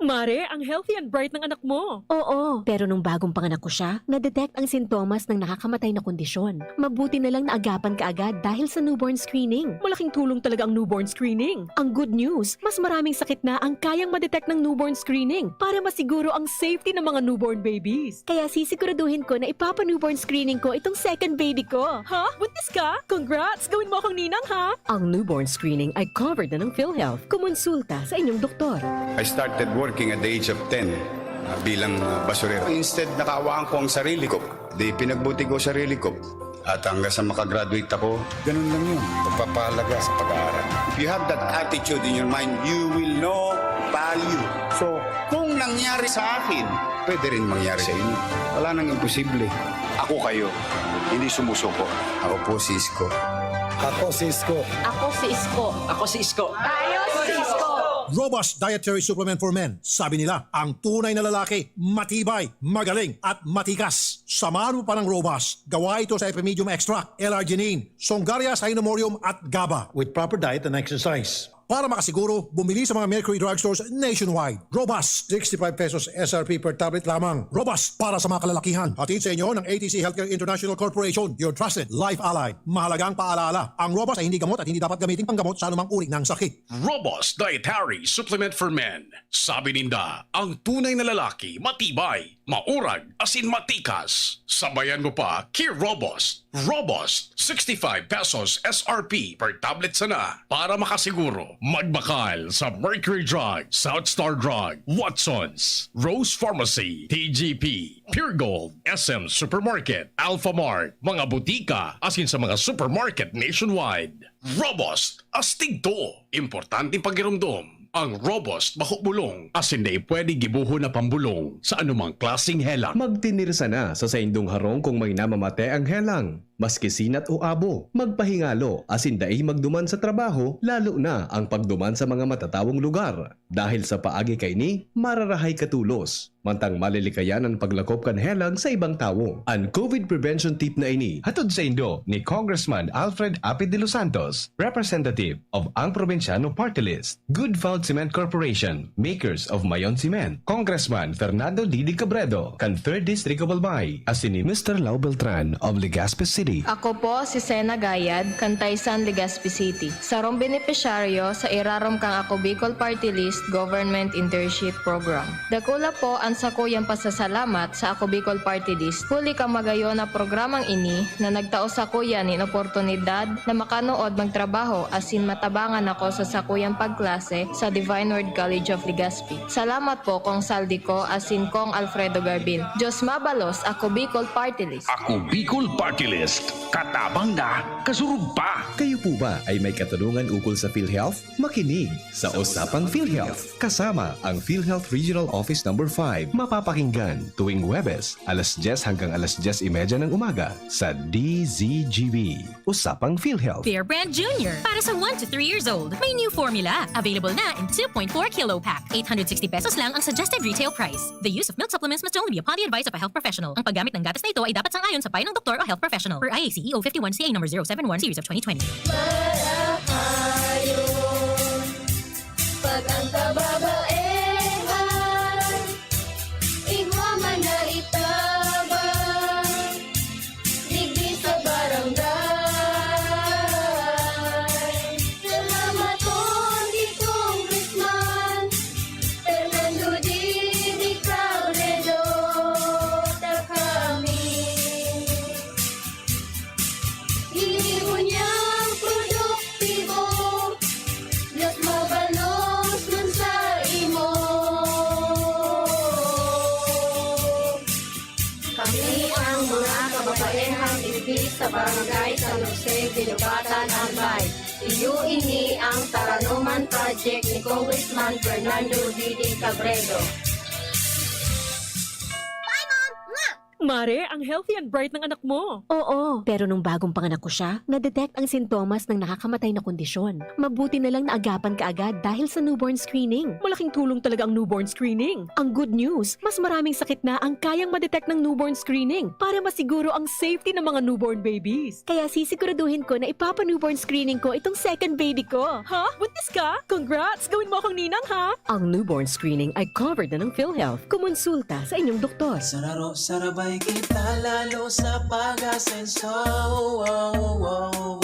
Mare, ang healthy and bright ng anak mo. Oo, pero nung bagong panganak ko siya, na-detect ang sintomas ng nakakamatay na kondisyon. Mabuti na lang naagapan ka agad dahil sa newborn screening. Malaking tulong talaga ang newborn screening. Ang good news, mas maraming sakit na ang kayang ma-detect ng newborn screening para masiguro ang safety ng mga newborn babies. Kaya sisiguraduhin ko na ipapa-newborn screening ko itong second baby ko. Ha? Buntis ka? Congrats! Gawin mo akong ninang, ha? Ang newborn screening ay covered na ng PhilHealth. Kumonsulta sa inyong doktor. I started working at the age of ten, ah, bilang, ah, basurero. Instead, nakahawaan ko ang sarili ko. Di pinagbuti ko sarili ko. At hanggang sa makagraduate ako, ganun lang yun. Pagpapahalaga sa pag-aaral. If you have that attitude in your mind, you will know value. So, kung nangyari sa akin, pwede rin mangyari sa inyo. Wala nang imposible. Ako kayo, hindi sumusuko. Ako po si Isko. Ako si Isko. Ako si Isko. Ako si Isko. Tayo si Isko. Robust Dietary Supplement for Men. Sabi nila, ang tunay na lalaki, matibay, magaling, at matikas. Samahan mo pa ng Robust. Gawa ito sa Epimedium Extract, L-arginine, Songaria Cynomorium, at GABA. With proper diet and exercise. Para makasiguro, bumili sa mga Mercury Drugstores nationwide. Robust, sixty-five pesos S R P per tablet lamang. Robust para sa mga kalalakihan. Hatid sa inyo ng A T C Healthcare International Corporation, your trusted life ally. Mahalagang paalaala, ang Robust ay hindi gamot at hindi dapat gamitin panggamot sa anumang uri ng sakit. Robust Dietary Supplement for Men. Sabi ninda, ang tunay na lalaki, matibay, maurag asin matikas. Sabayan mo pa ki Robust. Robust, sixty-five pesos S R P per tablet sana. Para makasiguro, magbakal sa Mercury Drug, South Star Drug, Watsons, Rose Pharmacy, T G P, Pure Gold, S M Supermarket, Alpha Mart, mga butika, asin sa mga supermarket nationwide. Robust, astig to. Importanteng pagiromdom. Ang Robust bako bulong, asin dai pwede gibohon na pambulong sa anumang klaseng helang. Magtinirsa na sa saindong harong kung may namamate ang helang. Maski sinat o abo, magpahingalo asin dai magduman sa trabaho, lalo na ang pagduman sa mga matatawong lugar. Dahil sa paagi kaini, mararahay ka tolos, mantang malilikayan an paglakop kan helang sa ibang tawo. An COVID prevention tip na ini hatod saindo ni Congressman Alfred Apid de los Santos, representative of Ang Probinsyano Party List. Good Found Cement Corporation, makers of Mayon Cement. Congressman Fernando Didi Cabredo, kan Third District of Albay, asin ni Mister Lau Beltran of Legazpi City. Ako po si Sena Gayad, kan Taysan, Legazpi City. Sarong benepisyaryo sa irarom kan Ako Bicol Party List Government Internship Program. Dakula po an sakuyang pasasalamat sa Ako Bicol Party List, huli kan magayon na programang ini na nagtao sakuya nin oportunidad na makanood magtrabaho asin matabangan ako sa sakuyang pagklase sa Divine Word College of Legazpi. Salamat po, Cong Saldico asin Cong Alfredo Garbin. Diyos mabalos, Ako Bicol Party List. Ako Bicol Party List. Katabang na, kasurog pa. Kayo po ba ay may katanungan ukol sa PhilHealth? Makinig sa Usapang PhilHealth kasama ang PhilHealth Regional Office Number five. Mapapakinggan tuwing Huwebes, alas dyes hanggang alas dyes y media ng umaga sa D Z G B. Usapang PhilHealth. Bear Brand Junior, para sa one to three years old. May new formula. Available na in two point four kilo pack. Eight hundred sixty pesos lang ang suggested retail price. The use of milk supplements must only be upon the advice of a health professional. Ang paggamit ng gatas na ito ay dapat sang-ayon sa payo ng doktor o health professional. Per I A C E O fifty-one C A number zero seven one series of twenty twenty. Marahayon, pag ang kababaehan, igwa man na itabang, digdi sa barangay. Salamaton ki Congressman Fernando Didi Cabredo, ta kami. Gibo niyang produktibo, mas mabalos man sa imo. Kami ang mga kababaehang digdi sa Barangay San Jose, Guinobatan, Albay. Iyo ini ang Taranoman Project ni Congressman Fernando Didi Cabredo. Mare, ang healthy and bright ng anak mo. Oo, pero nung bagong panganak ko siya, na-detect ang sintomas ng nakakamatay na kondisyon. Mabuti na lang naagapan ka agad dahil sa newborn screening. Malaking tulong talaga ang newborn screening. Ang good news, mas maraming sakit na ang kayang ma-detect ng newborn screening para masiguro ang safety ng mga newborn babies. Kaya sisiguraduhin ko na ipapa-newborn screening ko itong second baby ko. Ha? Buntis ka? Congrats! Gawin mo akong ninang, ha? Ang newborn screening ay covered na ng PhilHealth. Kumonsulta sa inyong doktor. Sararo, sarabay kita lalo sa pag-asenso. Wow, wow, wow,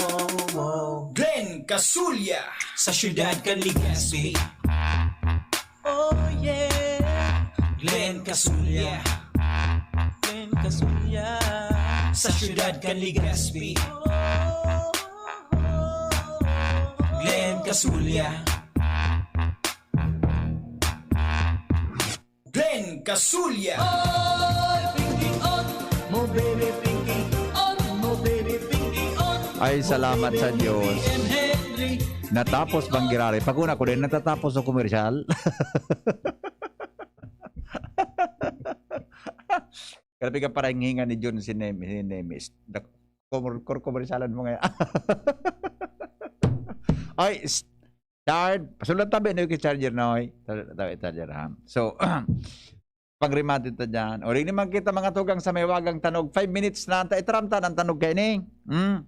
wow. Glenn Casulya. Sa siyudad kan Legazpi. Oh yeah. Glenn Casulya. Glenn Casulya. Sa siyudad kan Legazpi. Glenn Casulya. Glenn Casulya. Ay, salamat sa Diyos. Natapos bang giraray? Pag una ko din, natatapos ang komersyal. Grabe ka parang hinga ni Jun si Nemi, si Nemis. Dak-, komor-, kor-, komersyalan mo ngayon. Ay, s-, Chard, pasulat tabi na yung charger na, oy. Tabi, tabi, charger, ha? So, pangrimate ta dyan. O, di naman kita mga tugang sa mahiwagang tanog. Five minutes na, ta-, itaram ta ng tanog kayo ni. Hmm?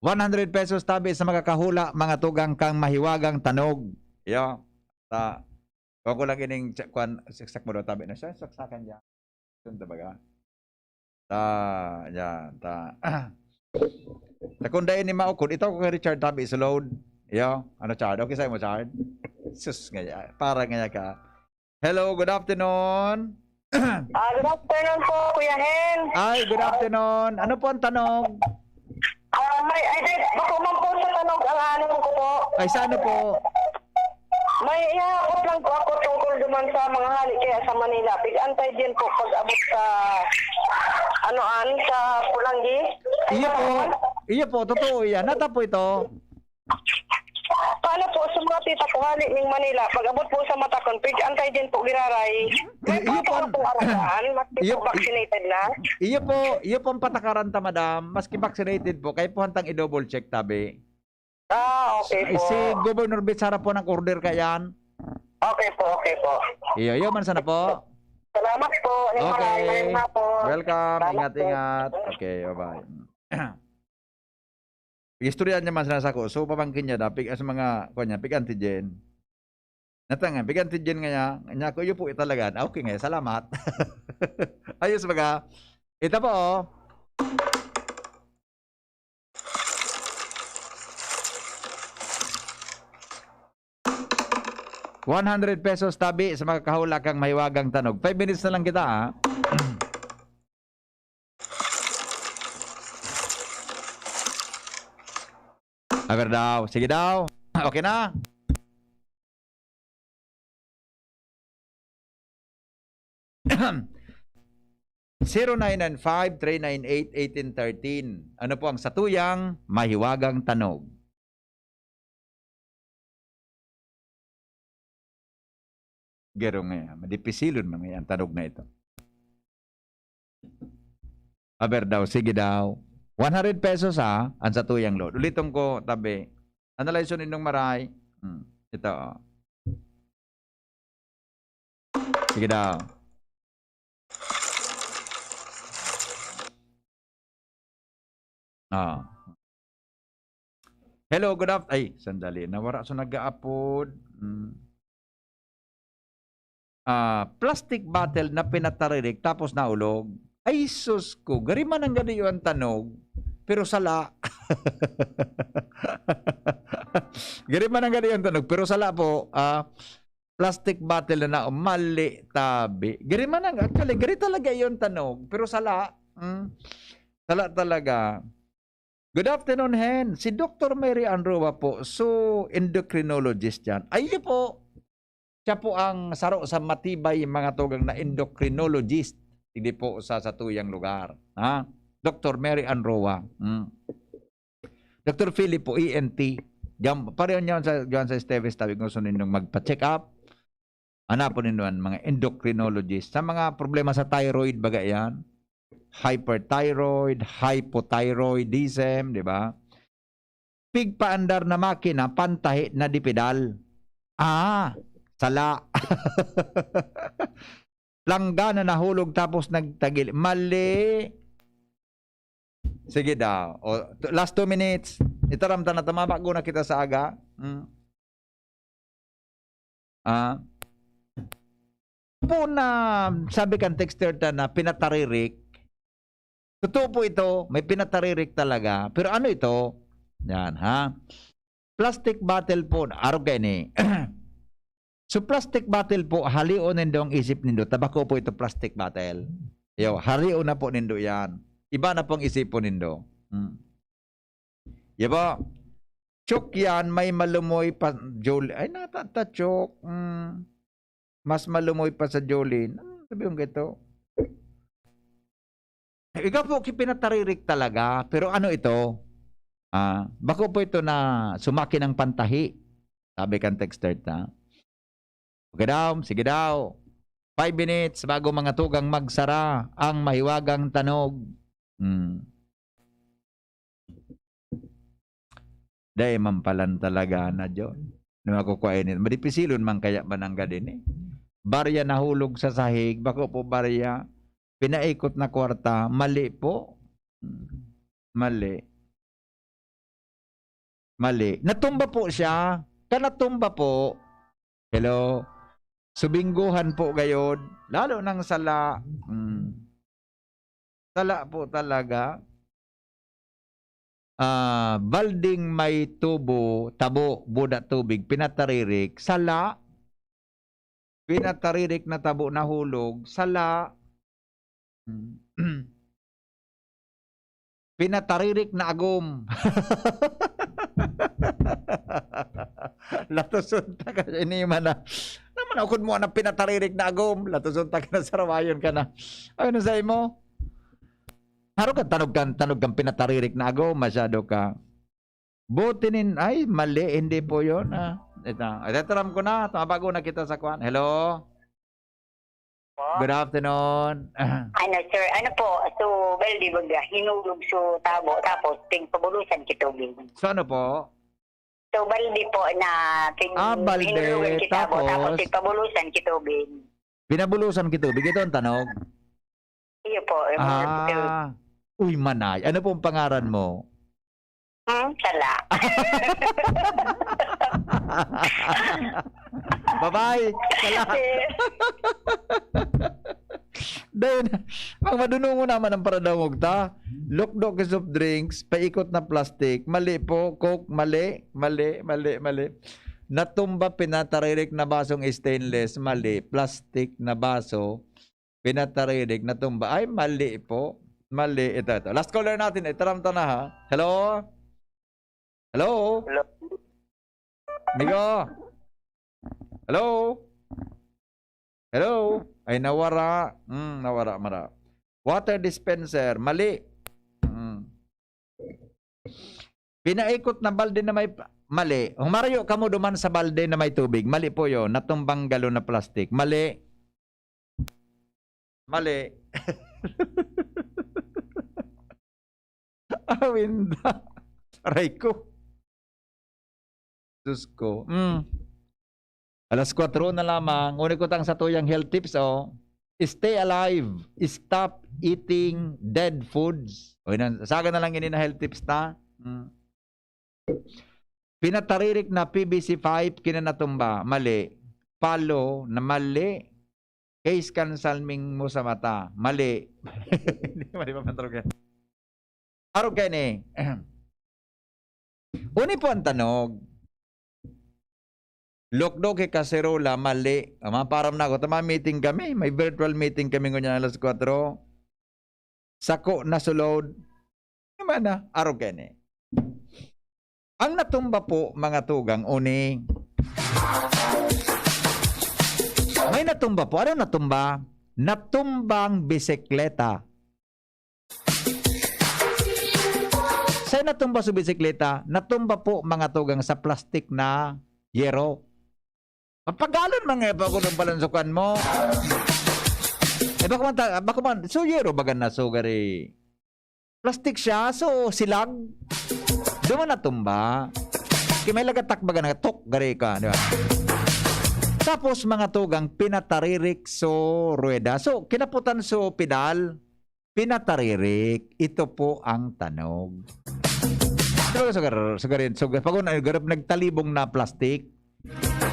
One hundred pesos tabi sa makakahula, mga tugang kang mahiwagang tanog. Yo. Ta, kung ko lang ining tsa-, kwan, saksak mo daw tabi na siya, saksakan niya. Yun, tabaga. Ta, yan, ta. Ta, kung dahil ni Maukod, ito ko kay Richard tabi sa load. Yo, ano, Chard? Okay sa'yo mo, Chard? Sus, ngaya, para ngaya ka. Hello, good afternoon. Ah, good afternoon po, Kuya Hen. Ay, good afternoon. Ano po ang tanog? Ah, may, ay, di, bako man po sa tanog ang aning ko po. Ay, sa ano po? May ihahapot lang po ako tungkol duman sa mga hali kaya sa Manila. Pig-antay din po pag-abot sa, ano an, sa Pulanggi. Iyo po. Iyo po, totoo yan. Nata po ito. Paano po sa mga tita ko hali ning Manila? Pag-abot po sa Matakon, pig-antay din po giraray. May Iyo pato po. po aragaan, maski Iyo- po vaccinated na. Iyo po, iyo pong patakaran ta, madam. Maski vaccinated po, kayo po hantang i-double check, tabi. Ah, okay Ay, po. si Governor Bitsara po nag-order ka yan. Okay po, okay po. Iyo, iyo man sana po. Salamat po. Ning Okay. Maraming hapon. Welcome. Salamat Ingat, po. ingat. Okay, bye-bye. Istorya niya man sana sako. So, pamangkin niya da, pig, sa mga, kuwan niya, pig-antigen. Natangan, pig-antigen nga niya, niya ko, iyo po talaga. Ah, okay nga, salamat. Ayos baga. Ito po, oh. One hundred pesos tabi sa mga kahula kang mahiwagang tanog. Five minutes na lang kita, ha? Aber daw. Sige daw. Okay na? Zero nine nine five, three nine eight, eighteen thirteen. Ano po ang satuyang mahiwagang tanog? Garo nga, madipisilon man nga ang tanog na ito. Aber daw, sige daw. One hundred pesos ha, ang satuyang load. Uliton ko, tabi. Analyze yun, Indong Maray. Hmm, ito, oh. Sige daw. Ah. Hello, good afternoon. Ay, sandali. Nawara sa nag-aapod. Hmm. Ah, plastic bottle na pinataririk tapos naulog. Ay, sus ko. Gari man ang gadi yung tanog, pero sala. Gari man ang gadi yung tanog, pero sala po. Ah, plastic bottle na na, mali, tabi. Gari man ang, actually, gari talaga yung tanog, pero sala. Mm. Sala talaga. Good afternoon, Hen. Si Doktor Mary Ann Roa po, so endocrinologist yan. Ay, iyo po. Siya po ang saro sa matibay mga tugang na endocrinologist. Hindi po sa satuyang lugar. Ha? Doktor Mary Ann Roa. Hmm. Doktor Philip po, E N T. Diyan, pareho niya sa, diyan sa Esteves, tabi ko, so nindong magpa-check up. Hanapon nindo an mga endocrinologist. Sa mga problema sa thyroid, baga yan. Hyperthyroid, hypothyroidism, di ba? Pigpaandar na makina, pantahi na di pedal. Ah, sala. Planggana nahulog tapos nagtagil. Mali. Sige daw. O, t- last two minutes. Itaram ta na, tama ba? Guna kita sa aga. Mm. Ah. Po na, sabi kan texter ta na pinataririk. Totoo po ito, may pinataririk talaga. Pero ano ito? Yan, ha? Plastic bottle po. Arog kayo ni. So, plastic bottle po, halion nindo ang isip nindo. Tabako po ito, plastic bottle. Yo, halion na po nindo yan. Iba na pong isipon nindo. Hmm. Yo po. Chok yan, may malumoy pa, Jol-, ay, natata, Chok. Hmm. Mas malumoy pa sa Jolene. Ano sabi yung gito? Ikaw po, ki-, pinataririk talaga. Pero ano ito? Ah, bako po ito na sumaki ng pantahi. Sabi kan texter ta. Okay daw, sige daw. Five minutes bago mga tugang magsara ang mahiwagang tanog. Hmm. Dai man palan talaga na, John. Na makukuha ini. Madipisilon man kaya mananggad ini. Barya nahulog sa sahig, bako po barya. Pinaikot na kwarta, mali po. Hmm. Mali. Mali. Natumba po siya. Ka natumba po. Hello? Subingguhan po gayod. Lalo nang sala. Hmm. Sala po talaga. Ah, balding may tubo, tabo, buda tubig, pinataririk, sala. Pinataririk na tabo nahulog, sala. Hmm. Pinataririk na agom. Latoson ta ka, ini man na. Naman ako mo na pinataririk na agom. Latoson ta ka na, sarawayon ka na. Ay, ano sa imo? Haro ka, tanog kan, tanog kan pinataririk na agom. Masyado ka. Buti nin, ay, mali, hindi po yun. Ah, ito, itataram ko na. Tumabago na kita sa kwan. Hello? Po? Good afternoon. Ano, sir? Ano po? So, balde baga, hinulog so tabo, tapos pigpabulusan ki tubig. So, ano po? So, balde po na pin-, Ah, balde, hinulugan ki tabo, tapos tapos? pigpabulusan ki tubig. Pinabulusan ki tubig. Ito ang tanog. Iyo po, yung mga Ah. Uy, manay. Ano pong pangaran mo? Hmm, sala. Bye-bye. Sala. Eh. Dahil, ang madunungo naman ang paradangog ta. Lukdo ki soft drinks, paikot na plastic. Mali po, Coke, mali, mali, mali, mali. Natumba, pinataririk na basong stainless, mali. Plastic na baso, pinataririk, natumba. Ay, mali po. Mali. Ito, ito. Last caller natin. Itaram ta na, ha. Hello? Hello? Hello? Migo? Hello? Hello? Ay, nawara. Hmm, nawara, mara. Water dispenser. Mali. Hmm. Pinaikot na balde na may pa-, mali. Humarayo kamo duman sa balde na may tubig. Mali po yun. Natumbang galon na plastic. Mali. Mali. Awinda. Aray ko. Diyos ko. Mm. Alas kwatro na lamang. Uni ko tang satuyang health tips, oh. Stay alive. Stop eating dead foods. O, yun, saga na lang ini na health tips ta. Mm. Pinataririk na P V C pipe, kinanatumba. Mali. Palo na mali. Case kan salming mo sa mata. Mali. Hindi, mali pa man talaga. Arog kayo ni. Uni po ang tanog. Lukdo kay kaserola, mali. Ang mga param na ako, tama, meeting kami. May virtual meeting kami ngunyan alas kwatro. Sako na sulod. Naman na, arog kayo ni. Ang natumba po, mga tugang, uni. May natumba po. Ano natumba? Natumbang bisikleta. Sa natumba sa bisikleta, natumba po, mga tugang, sa plastik na yero. Mapagalon man nga pa ako ng balansukan mo. Eh, bako man, ta-, bako man, so yero baga na, so gari. Plastik siya, so silag. Duman natumba. Kaya may lagatak baga na, tok, gari ka, di ba? Tapos, mga tugang, pinataririk so rueda. So, kinaputan so pedal, pinataririk. Ito po ang tanog. Di ba, sugar, sugar yun, sugar. Pag una, garap nagtalibong na plastik.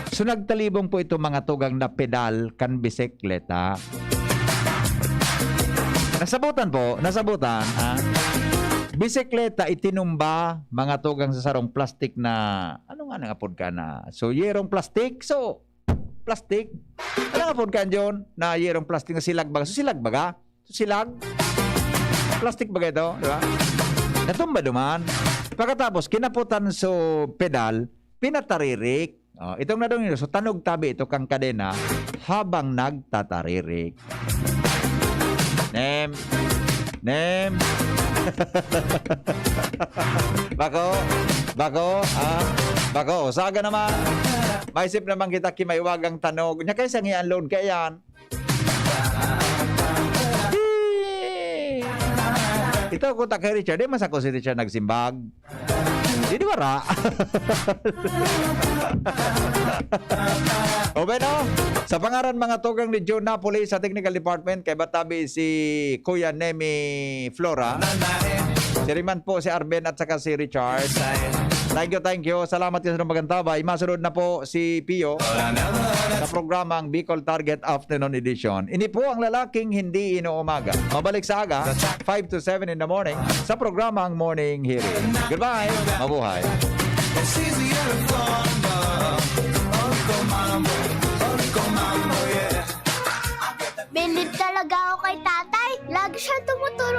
So, nagtalibong po ito, mga tugang, na pedal kan bisikleta. Nasabutan po, nasabutan, ha? Bisikleta itinumba, mga tugang, sa sarong plastik na, ano nga nang apod ka na? So, yerong plastik? So, plastik? Ano nga apod ka, John? Na yerong plastik na silag baga? So, silag baga? So, silag? Plastik baga ito, di ba? Natumba duman. Pagkatapos, kinaputan so pedal, pinataririk. Oh, itong nadong yun, so tanog tabi ito kang kadena habang nagtataririk. Nem. Nem. Bako. Bako. Ah. Bako. Saga naman. Maisip naman kita kimaiwagang tanog. Nya kay sangi ang load kaya yan. Ito ko ta kay Richard. Di masako si Richard nagsimbag. Di, di wara. O, bueno, sa pangaran mga tugang ni June Napoli sa Technical Department, kay batabi si Kuya Nemi Flora. Si Riman po, si Arben at saka si Richard. Thank you, thank you. Salamat kayo sa magandang tabay. Masunod na po si Pio sa programang Bicol Target Afternoon Edition. Ini po ang lalaking hindi inuumaga. Mabalik sa aga, five to seven in the morning, sa programang Morning Hearing. Goodbye. Mabuhay. It's easier to form a Uncle Mambo, Uncle Mambo,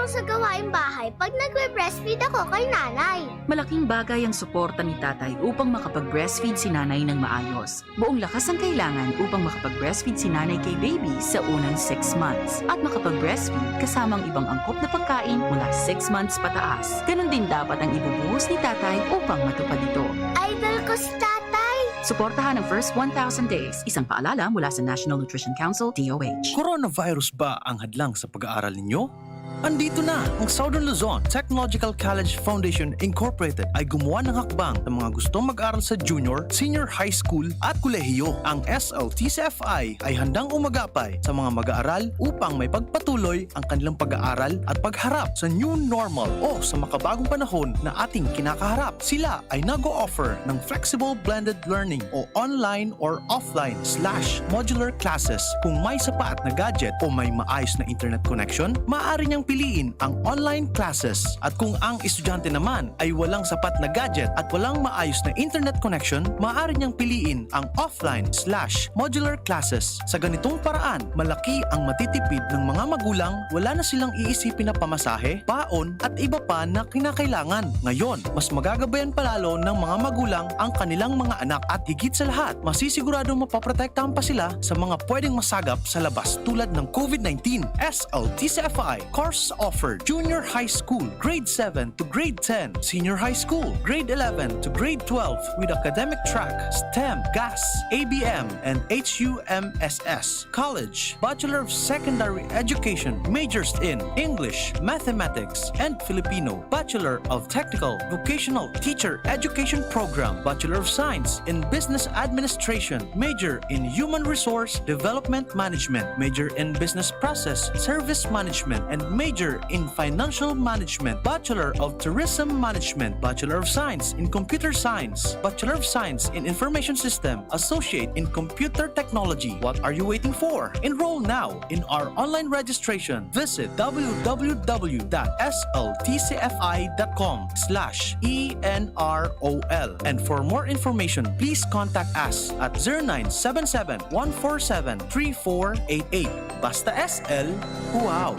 sa gawaing bahay pag nagbe-breastfeed ako kay nanay. Malaking bagay ang suporta ni tatay upang makapag-breastfeed si nanay ng maayos. Buong lakas ang kailangan upang makapag-breastfeed si nanay kay baby sa unang six months at makapag-breastfeed kasama ang ibang angkop na pagkain mula six months pataas. Ganun din dapat ang ibubuhos ni tatay upang matupad ito. Idol ko si tatay! Suportahan ang first one thousand days. Isang paalala mula sa National Nutrition Council, D O H. Coronavirus ba ang hadlang sa pag-aaral ninyo? Andito na! Ang Southern Luzon Technological College Foundation Incorporated ay gumawa ng hakbang sa mga gustong mag-aral sa junior, senior high school at kolehiyo. Ang S L T C F I ay handang umagapay sa mga mag-aaral upang may pagpatuloy ang kanilang pag-aaral at pagharap sa new normal o sa makabagong panahon na ating kinakaharap. Sila ay nag-o-offer ng flexible blended learning o online or offline slash modular classes. Kung may sapat na gadget o may maayos na internet connection, maaari niyang piliin ang online classes. At kung ang estudyante naman ay walang sapat na gadget at walang maayos na internet connection, maaari niyang piliin ang offline slash modular classes. Sa ganitong paraan, malaki ang matitipid ng mga magulang, wala na silang iisipin na pamasahe, baon at iba pa na kinakailangan. Ngayon, mas magagabayan palalo ng mga magulang ang kanilang mga anak at higit sa lahat, masisiguradong mapoprotektahan pa sila sa mga pwedeng masagap sa labas tulad ng COVID nineteen. S L T C F I course offer: junior high school, grade seven to grade ten, senior high school, grade eleven to grade twelve with academic track, STEM, GAS, A B M, and H U M S S. College, Bachelor of Secondary Education, majors in English, Mathematics, and Filipino, Bachelor of Technical Vocational Teacher Education Program, Bachelor of Science in Business Administration, major in Human Resource Development Management, major in Business Process Service Management, and major in Financial Management, Bachelor of Tourism Management, Bachelor of Science in Computer Science, Bachelor of Science in Information System, Associate in Computer Technology. What are you waiting for? Enroll now in our online registration. Visit w w w dot s l t c f i dot com slash e n r o l. And for more information, please contact us at zero nine seven seven, one four seven, three four eight eight. Basta S L, wow!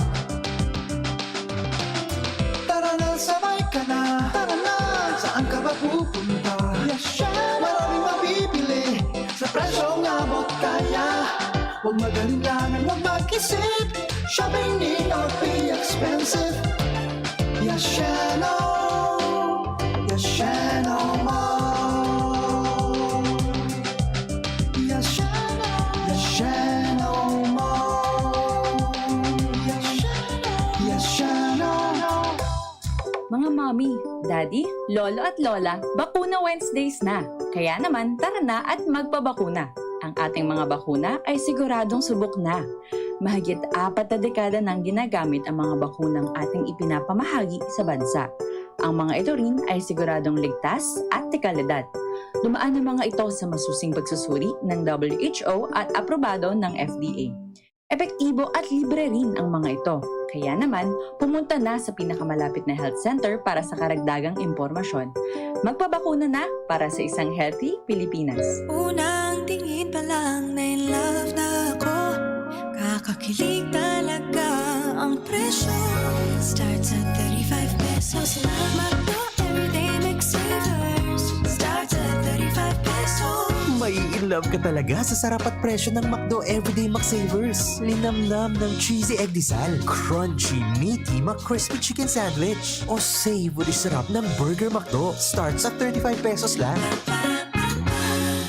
Tara na, sabay ka na. Tara na, saan ka ba pupunta? Yasha! Maraming mabibili sa presyong abot kaya. Huwag mag-alinlangan, huwag mag-isip. Shopping need not be expensive. Yashano! Yashano Mall! Yashano! Yashano Mall! Yashano! Yashano! Mga mommy, daddy, lolo at lola, bakuna Wednesdays na! Kaya naman, tara na at magpabakuna! Ang ating mga bakuna ay siguradong subok na. Mahigit apat na dekada nang ginagamit ang mga bakunang ating ipinapamahagi sa bansa. Ang mga ito rin ay siguradong ligtas at de kalidad. Dumaan ang mga ito sa masusing pagsusuri ng W H O at aprobado ng F D A. Epektibo at libre rin ang mga ito. Kaya naman, pumunta na sa pinakamalapit na health center para sa karagdagang impormasyon. Magpabakuna na para sa isang healthy Pilipinas. Unang tingin pa lang na in love na ako. Kakakilig talaga ang presyo. Starts at thirty-five pesos lang. McDo Everyday McSavers. Starts at thirty-five pesos. Mai-in love ka talaga sa sarap at presyo ng McDo Everyday McSavers. Linamnam ng cheesy egg disal, crunchy, meaty McCrispy Chicken Sandwich, o savory sarap ng Burger McDo. Starts at thirty-five pesos lang.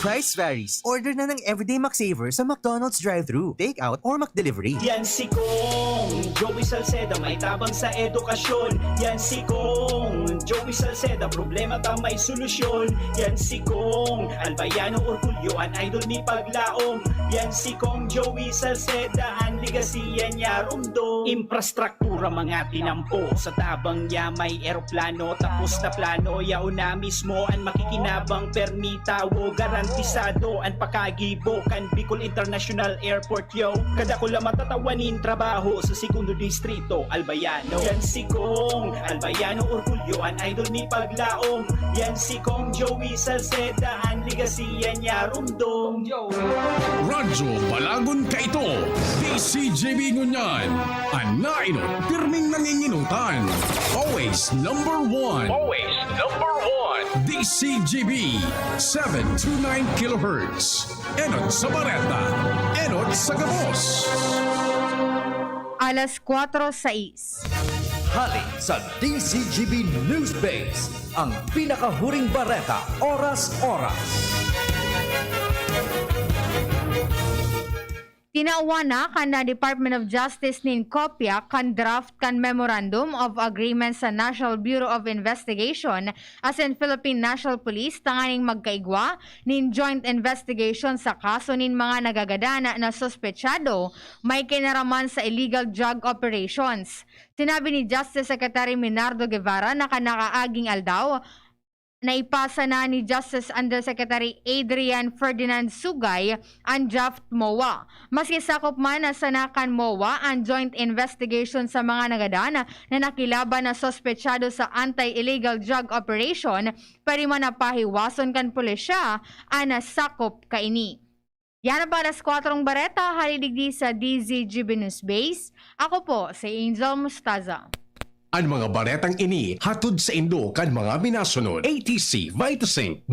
Price varies. Order na ng Everyday McSaver sa McDonald's drive-thru, take-out, or McDelivery. Yan si Kong Joey Salceda, may tabang sa edukasyon. Yan si Kong Joey Salceda, problema ta may solusyon. Yan si Kong Albayano Orgulyo, an idol ni Paglaom. Yan si Kong Joey Salceda, an legacy yan niya rumdom. Infrastruktura, mga tinampo, sa tabang niya may eroplano, tapos na plano, yaon na mismo an makikinabang, permi tawo, garantisado an pakagibo kan Bicol International Airport, yo. Kadakula matatawa nin trabaho sa segundo Distrito Albayano. Yan si Kong Albayano, orgulyo an idol ni Paglaom. Yan si Kong Joey Salceda, an legasiya niya rumdom. Radyo Balagon kaito, D C G B ngunyan. An nainot, pirming nanginginutan. Always number one. Always number one. D C G B, seven two nine kilohertz. Enot sa bareta, enot sa gabos. Alas kwatro sais. Hali sa D C G B News Base, ang pinakahuring bareta, oras-oras. Tinawan na kan Department of Justice nin kopya kan draft kan Memorandum of Agreement sa National Bureau of Investigation asin Philippine National Police tanganing magkaigwa nin joint investigation sa kaso nin mga nagagadan na suspetsado may kinaraman sa illegal drug operations. Sinabi ni Justice Secretary Minardo Guevara na kan nakaaging aldaw, naipasa na ni Justice Undersecretary Adrian Ferdinand Sugay an draft MOA. Maski sakop man na sana kan MOA an joint investigation sa mga nagadan na nakilaban na sospetsado sa anti-illegal drug operation, pwede man na pahiwason kan pulisya an sakop kaini. Yan ang para sa kwatrong bareta, hali digdi sa D Z G B News Base. Ako po si Angel Mustaza. An mga baretang ini hatod saindo kan mga minasunod: A T C Vitazinc,